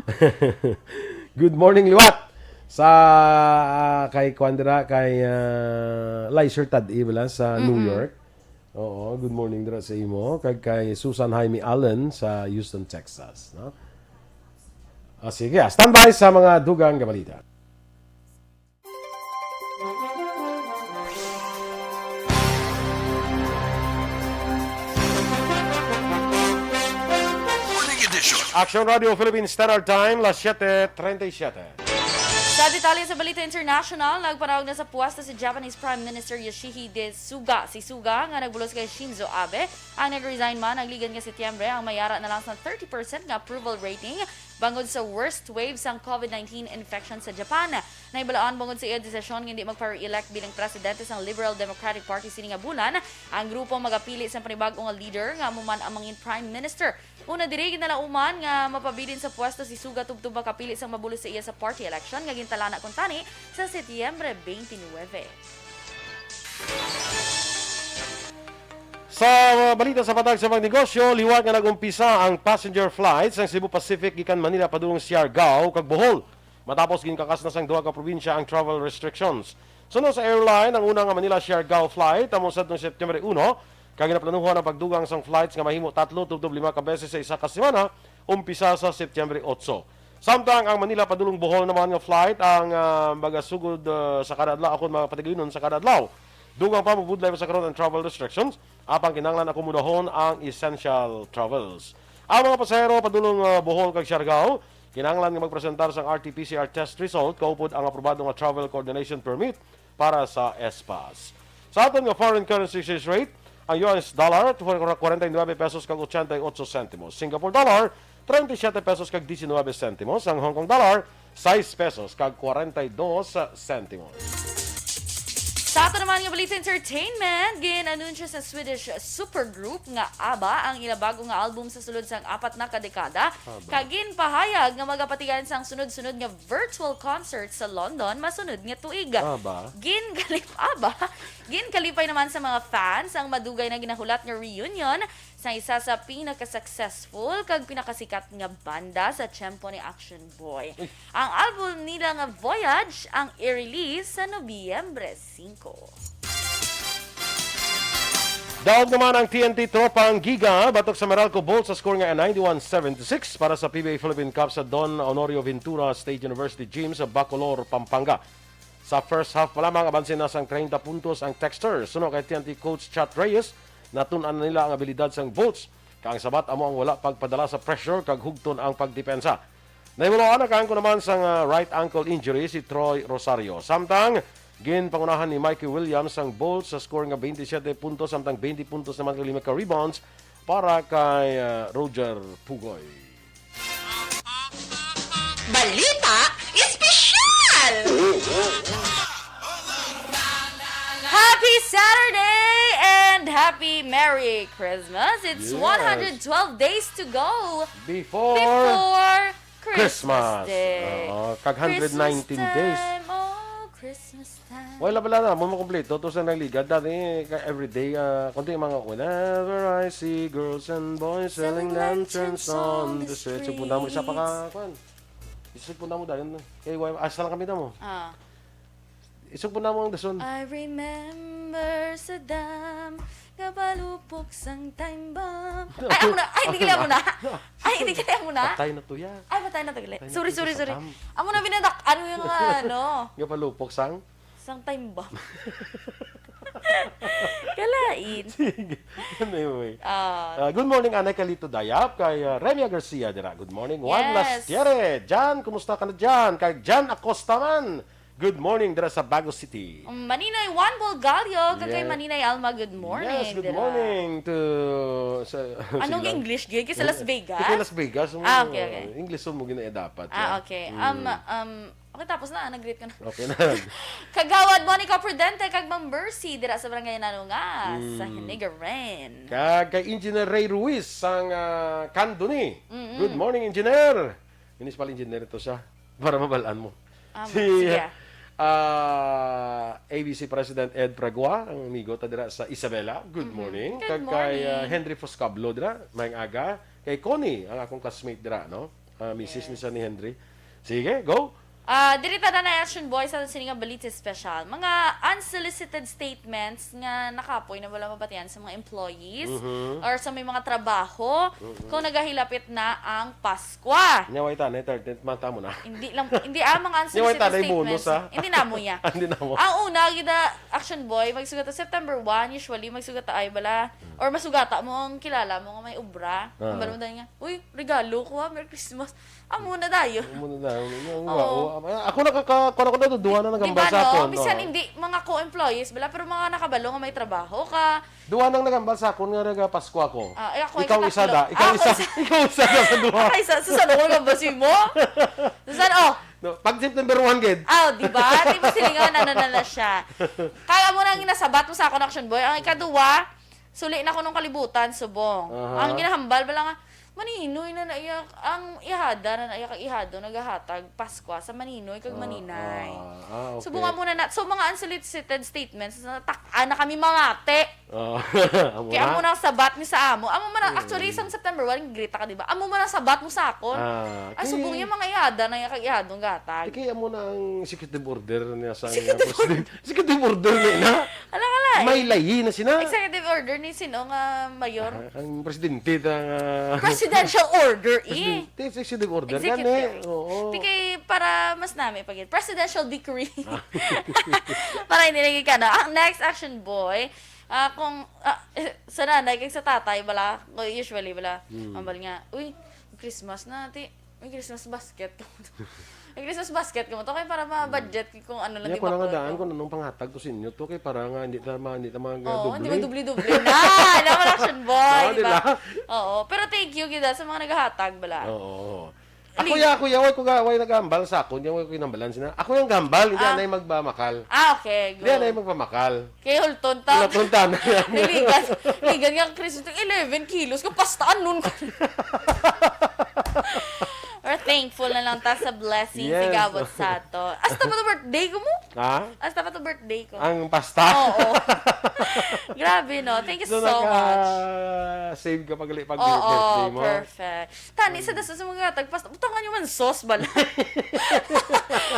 Good morning, liwat. Sa, ah, kay Kuan dira, kay, ah, Licer Tad-i, wala, sa New York. Mm-mm. Oo, good morning dira sa imo. Kag kay Susan Jaime Allen sa Houston, Texas, no? Ah, sige, ah, standby sa mga dugang nga balita. Morning edition. Action Radio Philippine Standard Time, las siete treinta y siete. Sa detalye sa balita international, nagpanaog na sa pwesto si Japanese Prime Minister Yoshihide Suga. Si Suga, nga nagbulos kay Shinzo Abe, ang nag-resign man, nagligan nga Setyembre, ang may ara na lang sa thirty percent nga approval rating bangod sa worst wave sang COVID nineteen infection sa Japan. Nahibaluan bangod sa iya desisyon nga hindi magpa-re-elect bilang presidente sang Liberal Democratic Party sini nga bulan, ang grupo magapili sang panibag-o nga leader nga amo man ang mangin prime minister. Una diri, ginalauman nga mapabilin sa pwesto si Suga tubtob makapili sang mabulos sa iya sa party election nga gintalana kuntani sa Setyembre twenty-nine. Sa balita sa patag sa pagnegosyo, liwat nga nag-umpisa ang passenger flight sang Cebu Pacific gikan Manila padulong Siargao kag Bohol. Matapos ginkakas na sang duha ka probinsya ang travel restrictions. Suno sa airline, ang una nga Manila-Siargao flight amo sadtong September uno, kag ginaplanuhan ang pagdugang sang flights nga mahimo tatlo tubtob lima ka beses sa isa ka semana, umpisa sa September otso. Samtang ang Manila padulong Bohol naman nga flight ang, ah, magasugod, ah, sa kada adlaw, akon mga patigayunon sa kada adlaw. Dugang pa, mabudlay pa sa karon ang travel restrictions, apang kinahanglan akomodahon ang essential travels. Ang mga pasahero padulong, ah, Bohol kag Siargao, kinahanglan nga magpresentar sang R T P C R test result kaupod ang aprobado nga travel coordination permit para sa S pass. Sa aton nga foreign currency exchange rate, ang U S dollar, kwarenta y nuebe pesos kag ochenta y ocho sentimos. Singapore dollar, treinta y siete pesos kag diecinuebe sentimos. Ang Hong Kong dollar, sais pesos kag kwarenta y dos sentimos. Sa ato naman nga balita entertainment, gin-anunsyo sa Swedish supergroup nga ABBA ang ila bago nga album sa sulod sang apat na ka dekada, kag ginpahayag nga magapatian sang sunod-sunod nga virtual concert sa London masunod nga tuig. ABBA? Ginkalip ABBA. Ginkalipay naman sa mga fans ang madugay na ginahulat nga reunion sa isa sa pinaka-successful kag pinakasikat nga banda sa tiyempo ni Action Boy. Ang album nila nga Voyage ang i-release sa Nobyembre singko. Daog naman ang T N T Tropang Giga batok sa Meralco Bolts sa score nga ninety-one seventy-six para sa P B A Philippine Cup sa Don Honorio Ventura State University Gym sa Bacolor, Pampanga. Sa first half pa lamang, abanse na sang treinta puntos ang Texter. Suno kay T N T coach Chat Reyes, natun-an na nila ang abilidad sang Bolts, kag ang sabat amo ang wala pagpadala sa pressure kag hugton ang pagdepensa. Nahimuloan nakaangkon naman sang, ah, right ankle injury si Troy Rosario. Samtang, ginpangunahan ni Mikey Williams ang Bolts sa score nga twenty-seven puntos, samtang twenty puntos naman kag lima ka rebounds para kay, ah, Roger Pugoy. Balita Espesyal! Happy Saturday and happy Merry Christmas! It's Yes. one hundred twelve days to go Before, before Christmas, Christmas. Day. Oo, kag hundred nineteen Christmas days. Time, oh, Christmas time. Wala bala na, mo makompleto to sa nang ligad dati, ka everyday, ah, konti ang mga, "Whenever I see girls and boys selling lanterns on the street." Sugpon namo isa pa ka, kwan. Sugpon namo dahil, kay, why, asa lang kami namo? Ah. Sugpon namo ang dason. I remember sa dam, kapalupok sang time bomb. Ay, ako na. Ay, hindi kaya mo na. Ay, hindi kaya mo na. Patay na to ya. Ay, patay na to, gali. Patay na Sorry, to, sorry, sa sorry. dam. Amo na binadak, ano yung, ano? Kapalupok sang? Sang time bomb. Kalain. Sige. Anyway. Ah, Ah, good morning, Anay Kalito Dayap, kay, ah, Remia Garcia dira. Good morning, Juan Yes. Lastiere. Jan, kumusta ka na dyan? Kay Jan Acosta man. Good morning dira sa Bago City. Maninoy Juan Bolgallo, kag kay Yeah. Maninoy Alma, good morning. Yes, good dira. morning to sa Anong sige lang. English gyud? Kay sa Las Vegas? Kay Las Vegas mo. Ah, okay, okay. English mo gina dapat. Ah, Yeah. okay. Mm. Um, um, okay, tapos na. Nag-greet ko na. Okay na. Kagawad Monica Prudente, kag Ma'am Bercy, dira sa Barangay Nanunga, sa Mm. Hinigaran. Kag kay Engineer Ray Ruiz sang, ah, Candoni. Mm-mm. Good morning, Engineer. Municipal Engineer ito siya. Para mabalaan mo. Ah, Si, sige. ah, A B C President Ed Pragua, ang amigo ta dira sa Isabela. Good Mhm. morning. Good Kag kay, ah, morning. Henry Foscablo dira, maayong aga. Kay Connie, ang akong classmate dira, no? Ah, misis Yes. ni siya ni Henry. Sige, go. Ah, diri ta na Action Boy sa sini nga balita special. Mga unsolicited statements nga nakapoy na wala mabatian sa mga employees Mhm. or sa may mga trabaho Mhm. kung nagahilapit na ang Paskwa. Nyaway ta, na thirteenth month mo na. Hindi lang, hindi ang mga Nyaway unsolicited ta, na yung bonus, statements. Ha? Hindi namo niya. Hindi na mo. Ang una, gida, Action Boy, magsugata September one, usually magsugata ay bala, or masugata mo ang kilala mo nga may obra. Ah. Ang bala mo dahil nga, "Uy, regalo ko ha, Merry Christmas." Amo na dayo. Amo na dayo. Ang Oo. wow. Ako nakaka-, kuha ko na to, duha na Di nagambal ba, sa no? akon, Bisan no? hindi mga co-employees bala, pero mga nakabalo nga may trabaho ka. Duha nang nagambal sa akon nga naga Pasko ako. Ah, eh, ako, Ikaw isa ikatlo. da. Ikaw Ah, isa. ako isa. Ikaw isa da sa duha. Ay, sa, Susan, ako nagambal mo? Susan, oh, No, pag September one, gid. Ah, di ba? Di ba sila nga, ano na na siya? Kaya mo nang ginasabat mo sa akon, Action Boy. Ang ikaduha, suli na ko nung kalibutan, subong. Aha. Ang ginahambal, bala nga, Maninoy na na iya, ang ihada na na iya kag ihado nagahatag Paskwa sa Maninoy kag Ah, Maninay. ah, ah, okay. Subong amo na na, so mga unsolicited statements na tak-an na kami mamati. Ah, amo Kaya na? amo na ang sabat ni sa amo. Amo man ang, actually, Mm. sang September one, grita ka, di ba? Amo man ang sabat mo sa akon. Ah, Ay, kay subong yung mga ihada na iya kag ihadong gatag. Kay amo na ang executive order niya sa Executive president. Executive order na ina. Ala, ala, eh. May layi na sina. Executive order ni sino nga mayor? Ah, ang presidente ta nga Presidential order, eh. Presidente, executive order Executive. gani. Oo. Di kay para mas nami pa gid. Presidential decree. Ah. Para hindi lagi ka, no? Ang next action, boy, ah, kung, ah, eh, sa nanay kag sa tatay, bala, usually, bala, Hmm. mambal nga, "Uy, Christmas na, ti." May Christmas basket ka mo to. May Christmas basket ka mo to. Kaya para ma-budget kung ano lang Kaya di ko na nga bakla daan to. kung anong panghatag ko sa inyo to. Kaya para nga hindi ta ma-, hindi ta mga Oo, hindi dubli. May dubli-dubli na. Alam mo, action boy, Oo, di ba? di ba? Oo. Pero thank you, gid, ah, sa mga naghahatag, bala. Oo. Ako Hindi. ya, ako ya, way ko ga-, way nagambal sa akon, ya, way ko ginambalan sina. Ako yung gambal, hindi Ah. anay magbamakal. Ah, okay, Hindi anay good. magpamakal. Kay Hulton ta. Hulton ta na yan. Niligan. Niligan nga ang Christmas, eleven kilos, kapastaan nun. We're thankful na lang ta sa blessings Yes. igabot sa ato. Hasta pa to birthday ko mo? Ha? Hasta pa to birthday ko. Ang pasta? Oo. Grabe, no? Thank you So, so much. naka-save ka pag, pag Oo, birthday mo? perfect. Tani, sa Mm. daso sa mga tagpas, butangan nyo man sauce bala.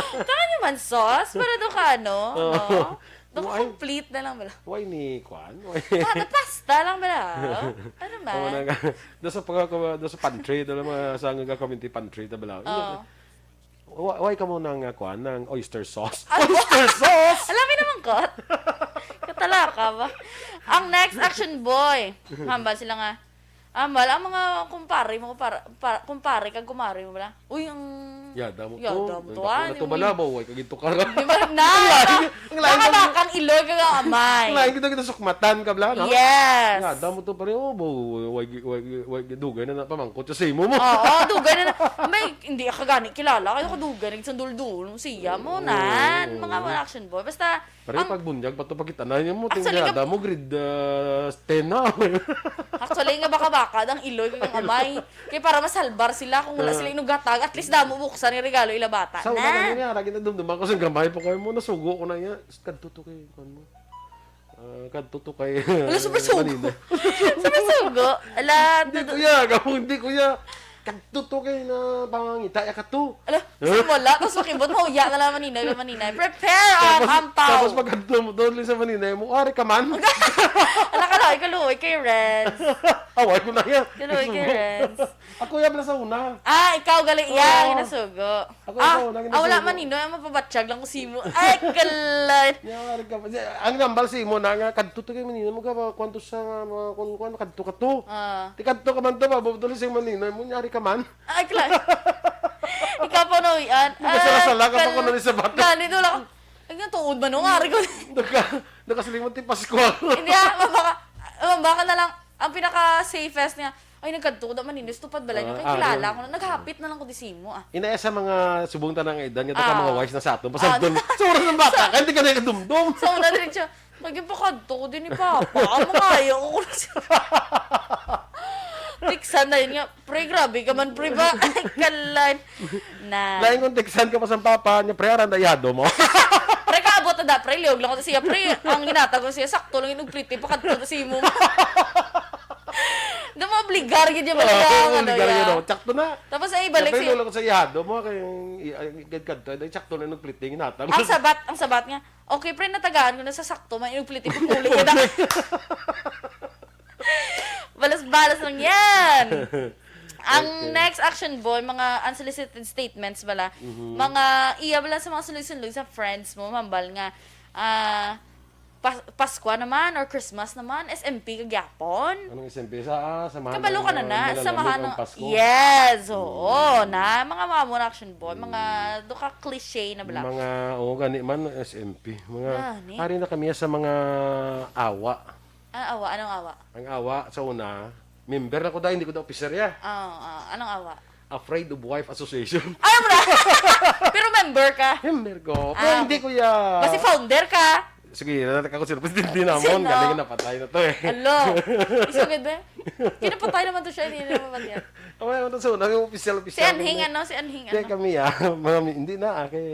Butangan nyo man sauce para do ka, ano, Oo. no? Do ka Why? complete na lang bala. Why ni Kwan? Why? Pata pasta lang bala. Ano man? Oo, nang, do sa pag-, do sa pantry, do lang mga sa nga community pantry, ta bala. Oo. Wa-, why ka mo nang, ah, Kwan, ng oyster sauce? Ano? Oyster sauce? Alam mo naman, Kot. Katalaka ba? Ang next action boy. Hambal sila nga, Ambal, ang mga kumpare mo, kumpare, pa-, kumpare kag kumare mo bala. Uy, ang Yada mo to. yada mo to, Ang ah, dako na to, uy. bala, ba, way ka gintukaran. Di ba? Na, Ang lain, ang lain, baka-, baka ang iloy kag ang amay. Ang lain kita, kita sukmatan ka, bala, no? Yes. Yada mo to, pare, oh, bo, way, way, way, way, dugay na na pamangkot sa imo mo. Oo, dugay na na. May, hindi ka gani kilala, kaya ka dugay, nagsandul-dul, siya mo, Oo, nan, oo. mga action boy. Basta, Pare, Ang pagbunyag pa to, pakita na niya mo, Actually, tingnan nga mo, grade, ah, ten na. Actually, nga baka-baka, ang iloy kag ang amay. Kay para masalbar sila, kung wala Ah. sila inughatag, at least damo buksan yung regalo ila bata. Sa una Na. na niya, lagi na dumduman ko sa gamay pa ko mo, nasugo ko na niya. Kadto to kay, kuwan mo. Ah, kadto to kay, Wala, super sugo. Manila. Super sugo. Ala, Hindi, tutu- kuya, gamo, hindi, kuya. Kadto to kay na pangangita, ya kadto. Ala, Huh? sa wala, tapos makibot, mahuya na lang maninay, maninay. Prepare ang Tapos, ampaw. tapos pag kadto mo doon sa Manila, mo, "Ari ka man." Ala ka na, ikaluoy kay Renz. Away ko na yan. Ikaluoy kay Sugo. Renz. Ako yan pala sa una. Ah, ikaw gali iya, Oo. ginasugo. Ako Ah, ikaw, naging ah, wala nasugo. man, Ninoy, ang mapabatsyag lang ko si mo. Ay, kalan. Yan, ari ka man. Ang nambal si mo na nga, kadto to kay Manila, mo ka, kwanto sa, mga, kung, kung, kadto ka to. Ah. Ti kadto ka man to, mabubutol si Manila, mo, nyari ka man. Ay, kalan. Ikaw pa, Noy, an-, Hindi ka sala-sala ay, ka pa kal-, ko na ni sa bata. Gani, doon lang. Ay, nga, tuod man, no? Ngari ko. Naka-, nakasiling mo, ti Pascual. Hindi, ah, mabaka, mabaka na lang, ang pinaka-safest niya, "Ay, nagkadto ko, da man, Ninoy, tupad balay niyo, Ah, kay ah, kilala ah. ko na, naghapit na lang ko di simo, ah." Inaya sa mga subong ta na nga edad, nga ta Ah. mga wise na sa aton, Ah. pasagdon. Sa oras ng bata, Sa kaya di ka na ikadumdom. Sa una, diretso, "Naging pakadto ko din ni Papa, ang mga ayaw ko na siya." Tiksan na yun nga, "Pre, grabe ka man, pre, ba?" Ay, kalan. Na. Lain kung tiksan ka pa sa papa, niya, "Pre, aranda ihado mo." Pre, kaabot na da, pre, liog lang ko siya, pre. Ang ginatag ko siya, sakto lang yung pliti, pakadto na si imo. Da mo obligar gid yung mga Oo, ano, obligar ya. Yun, oh. Tsakto na. Tapos ay ibalik Siyempre, siya. Lolo ko sa ihado mo, kay, i-, i-, kadto, dahil tsakto na yung pliti, ginatag. Ang sabat, ang sabat nga, "Okay, pre, natagaan ko na sa sakto, may yung pliti, pupuli ka na." Balas-balas lang yan. Ang Okay. next action, boy, mga unsolicited statements bala. Mhm. Mga iya bala sa mga suloy-suloy sa friends mo, mambal nga, ah, Pas-, Paskwa naman or Christmas naman, S M P ka gyapon. Anong S M P? Sa, ah, samahan Kabalo ng, ka na ah, na, malalamig samahan ang ng Pasko. Yes, oo, Mm. na, mga, mga muna action, boy, mga Mm. do ka cliche na bala. Mga, oo, gani man, S M P. Mga, Gani. ari na kami sa mga awa. Ah, awa? Anong awa? Ang awa, sa una, member na ko dahil hindi ko na officer ya. Ah, ah, anong awa? Afraid of Wife Association. Ay, wala! Pero member ka? Member ko. Pero Ah, hindi okay. ko ya. Basta founder ka? Sige, na ka ko sino presidente namon, Sino? Galing napatay na to eh. Alo. Isugid ba? Kinapatay naman to siya, hindi naman yan. Ang mga unang sa una, yung official, Si official Anhing, na- ano? Si Anhing, Kaya ano? kami ah, mga mi- hindi na ah, kay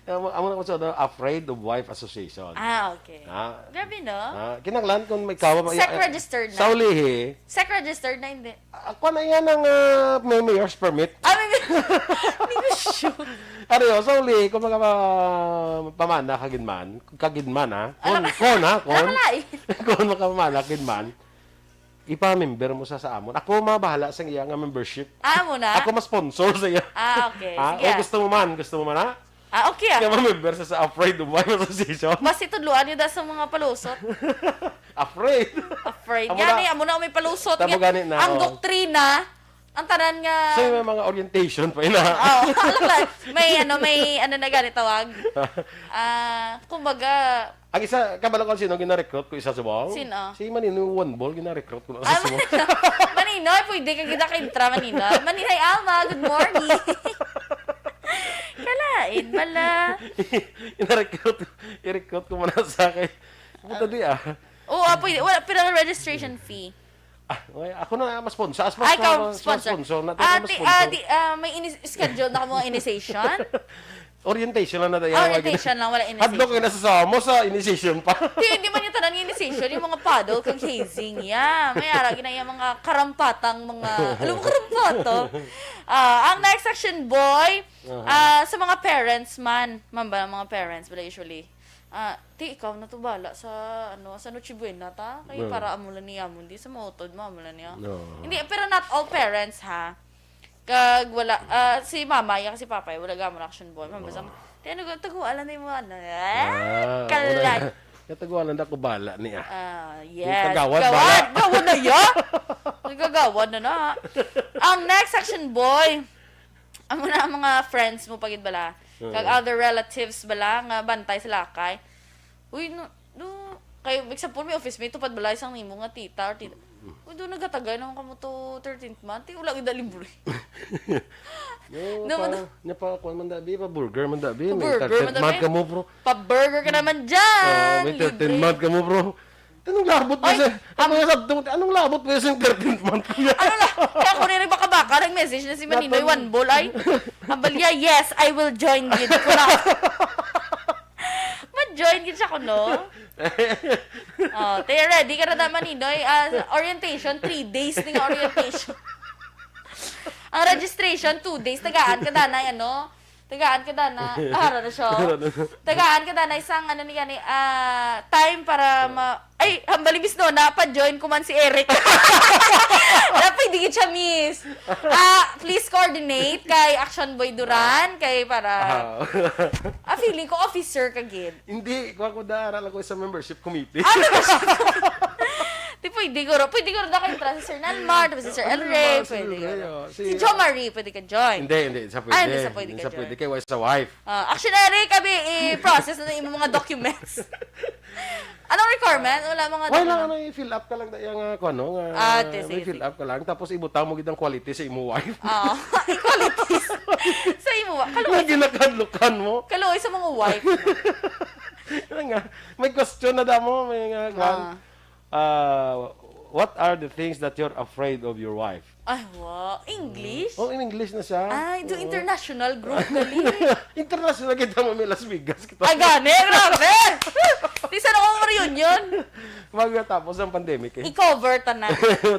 Amo amo na ko sa ano, Afraid of Wife Association. Ah, okay. Ah. Grabe, no? Ah, kinahanglan kung may kawa, Sec ah, registered na. Sa ulihi. Sec registered na, hindi. Ah, kuwan na yan ang, ah, may mayor's permit. Ah, may, hindi ko sure. Ari, oh, sa uli, kung mga pa-, pamana, kagid man, kagid man, ha? Kon, Ano? kon, ha? Kon, Nakalain. kon makapamana, kagid man, ipa-member mo sa, sa amon. Ako mabahala sa iya nga membership. Ah, amo na? Ako ma-sponsor sa iya. Ah, okay. Ha? Sige, O, ah. gusto mo man, gusto mo man, ha? Ah, okay, ah. Nga ma-member sa, sa Afraid of Wife Association. Basi tudloan niyo da sa mga palusot. Afraid. Afraid. Amo Gani, na. amo na may palusot Tamo nga. gani na, Ang oh. doktrina, ang tanan nga So, may mga orientation pa ina. Oh, alam lang. May ano, may ano na gani tawag. Ah, kumbaga, Ang isa, kabalo ko sino gina-recruit ko isa subong? Sino? Si Maninoy One Ball gina-recruit ko na Ah, sa subong. Maninoy, pwede ka kita ka-intra, Maninoy. Maninoy Alma, good morning. Kalain, bala. Gina-recruit, i-recruit ko muna sa kay. Puta di ah. Oo, ah, pwede. Wala, pero registration fee. Ah, okay, ako na mas sponsor. As mas Ay, ikaw, mas sponsor. sponsor na Ah, tayo mas ti- sponsor. ah, di, ah, may ini- schedule na ka mga initiation? Orientation lang na tayo. Ah, orientation lang, wala initiation. Hadlok yung nasasama mo sa initiation pa. Di, hindi man yung tanan yung initiation, yung mga paddle kag hazing. Yeah, may ara ginaya mga karampatang mga, alam mo, karampato. Ah, ang next section, boy, Aha. ah, sa mga parents man. Man ba ang mga parents? Wala usually. Ah, ti, ikaw na to bala sa, ano, sa Noche Buena, ta? Kay Well. para amo lang niya, amo, di sa mautod mo, amo lang niya. No. Hindi, pero not all parents, ha? Kag wala, ah, si mama, iya kasi papa, wala gamon action boy. Mama, basta, Oh. ti, ano, taguan lang mo, ano, Ah, kalay. wala. Kataguan lang ako bala niya. Ah, Yung yes. kagawad, Gawad, bala. gawad na ya. Nagagawad na na. Ang next section, boy. Amo na ang mga friends mo pagid bala. Kag Oo. other relatives bala nga bantay sa lakay. Uy, no, no. Kay, example, may office mate, tupad bala isang nimo nga tita or tita. Uy, doon nagatagay naman kamo to thirteenth month. Ti, wala gid libre. No, No, pa, no. nya pa, kuwan man dabi, pa burger man dabi. Pa May burger man thirteenth month dabi. kamo, bro. Pa burger ka naman dyan. Ah, may thirteenth Libre. month kamo, bro. Anong labot mo Oy, sa, am- ano yung sabto mo? Anong labot mo sa thirteenth month, kuya? Ano na? Kaya ako rin baka-baka, nag-message na si Maninoy Nathan. One Ball. Ay, ang balya, yes, I will join gid ko na. Ma-join gid siya ko, no? Oh, te, ready ka na da, Maninoy? Ah, orientation, three days ning orientation. Ang registration, two days. Tagaan ka danay, ano? Tagaan ka dana. Ah, ara na siya. Ara na. Tagaan ka dana isang, ano ni gani, ah, time para ma-, ay, hambal ni Miss Nona, pa-join ko man si Eric. Na pwede gid siya, Miss. Ah, please coordinate kay Action Boy Duran, kay para, Ah. ah, feeling ko officer ka gid. Hindi, kuha ko da, ara lang ko sa membership committee. Ah, membership committee. Di pwede ko ro. Pwede ko ro na kay si Sir Nalmar, tapos si Sir Ano El Rey, naman, si pwede El Rey, ko ro. oh. Si Si Jo Marie, pwede ka join. Hindi, hindi, sa pwede. Ah, hindi sa pwede Hindi ka sa join. pwede, kay wala sa wife. Ah, action, Eric, abi, i-process na yung mga documents. Anong requirement? Wala mga Wala lang, documents. ano, i-fill up ka lang, yung, ah, kung ano, nga, Ah, te, may sige, fill sige. up ka lang, tapos ibutang mo gid ang quality sa imo wife. Ah, equalities. Sa imo, wa-, Yung kaluoy, ginakadlukan mo. kaluoy sa mga wife. Ano nga, may question na damo, may nga, kwan. Ah. Ah, what are the things that you're afraid of your wife? Ay, wa. English? Oh, in English na siya. Ay, do Oo. international group gali. International kita mo, may Las Vegas kita. Ay, gani, grabe! Di sana akong reunion. Magkatapos ang pandemic eh. I-cover ta na.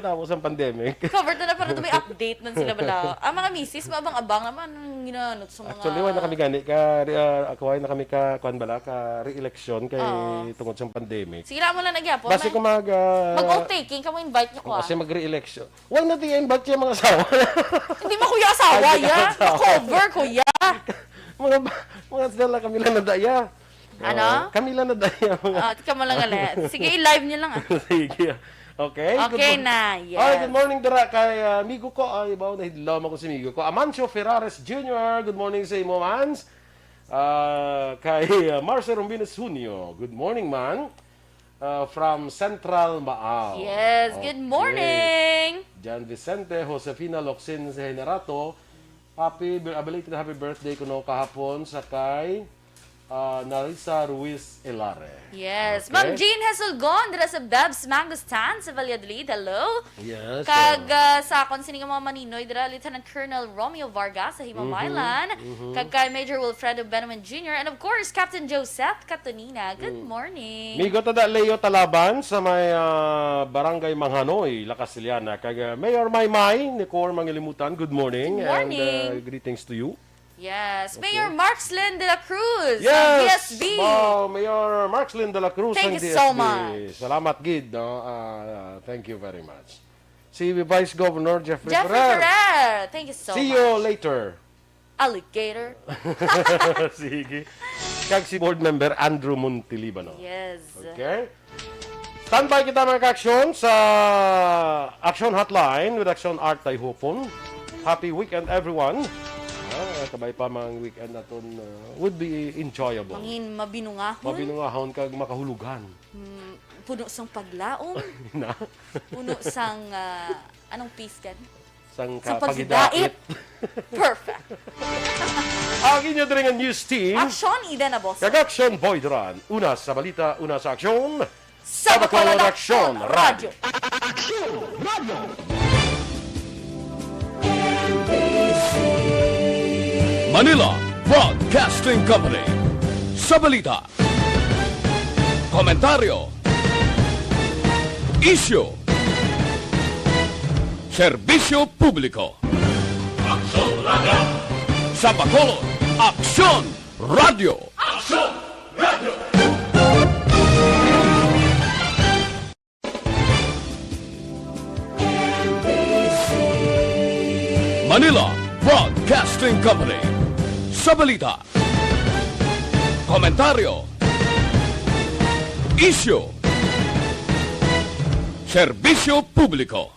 Tapos ang pandemic. Cover ta na para to may update nun sila bala. Ang mga misis, maabang-abang naman ang ginanot sa mga Actually, wala na kami gani ka, re-, ah, ako ay na kami ka, kuwan bala, ka re-election kay Oo. tungod sa pandemic. Sige lang mo lang nagyapon, Basi man. kung mag, ah, Mag-oath taking, kamo invite niyo ko, Kasi ah. mag-re-election. Why not i-invite yung mga asawa? Hindi mo kuya asawa, Ay, hindi ya. asawa. Ma-cover, kuya. Mga ba-, mga sila kami lang nadaya. Ano? Oo, kami lang nadaya, mga Ah, tika mo lang gali. Sige, i-live niyo lang, ah. Sige. Okay. Okay Good mor-, na, yes. Ay, good morning, dira kay, ah, amigo ko. Ay, bawo, nahidlaw ako si amigo ko. Amancio Ferrares Junior, good morning sa imo, mans. Ah, kay, ah, Marcel Rombines Junio, good morning, man. Ah, from Central Maao. Yes, good Okay. morning. Jan Vicente, Josefina Locsin Generato, happy, bir-, ah, belated happy birthday kuno kahapon sa kay, ah, Narisa Ruiz Elare. Yes. Okay. Ma'am Jean Hesulgon, dira sa Beb's Mango Stand sa Valladolid. Hello. Yes, Kag, sir. ah, sa akon, sini nga mga maninoy, dira, Lieutenant Colonel Romeo Vargas sa Himamaylan. Mhm, mhm. Kag kay Major Wilfredo Benamin Junior. And of course, Captain Joseph Catonina. Good Mm. morning. Migo ta da Leo Talaban sa may, ah, Barangay Manghanoy, La Castellana. Kag, ah, Mayor Maymay, Nicor Mangilimutan, good morning. Good morning. And, ah, greetings to you. Yes. Okay. Mayor Markslin de la Cruz, Yes! ang D S B. Wow, Mayor Markslin de la Cruz, Thank ang you D S B. so much. Salamat gid, no? Ah, thank you very much. Si Vice Governor Jeffrey Jeffrey Ferrer. Ferrer, thank you so See you much. later. Alligator. Sige. Kag si Board Member Andrew Montelibano. Yes. Okay? Standby kita, mga ka-aksyon, sa Action Hotline with Action Art Tayhupon. Happy weekend, everyone. Ah, kabay pa, mga weekend naton, uh, would be enjoyable. Mangin mabinungahon. Mabinungahon kag makahulugan. Hmm, puno sang paglaom. Na? Puno sang, ah, anong peace kan? Sang Sa ka-, pagdidait. pagdidait. Perfect. Ang inyo diri nga news team. Aksyon, Eden Aboso. Kag Aksyon, Boy Duran. Una sa balita, una sa aksyon. Sa Bacolod Aksyon, Radyo. Aksyon, Radyo. Manila Broadcasting Company. Sa balita, komentaryo, isyu, serbisyo publiko. Aksyon Radyo. Sa Bacolod, Aksyon Radyo. Aksyon Radyo. Manila Broadcasting Company. Sa balita, komentaryo, isyu, serbisyo publiko.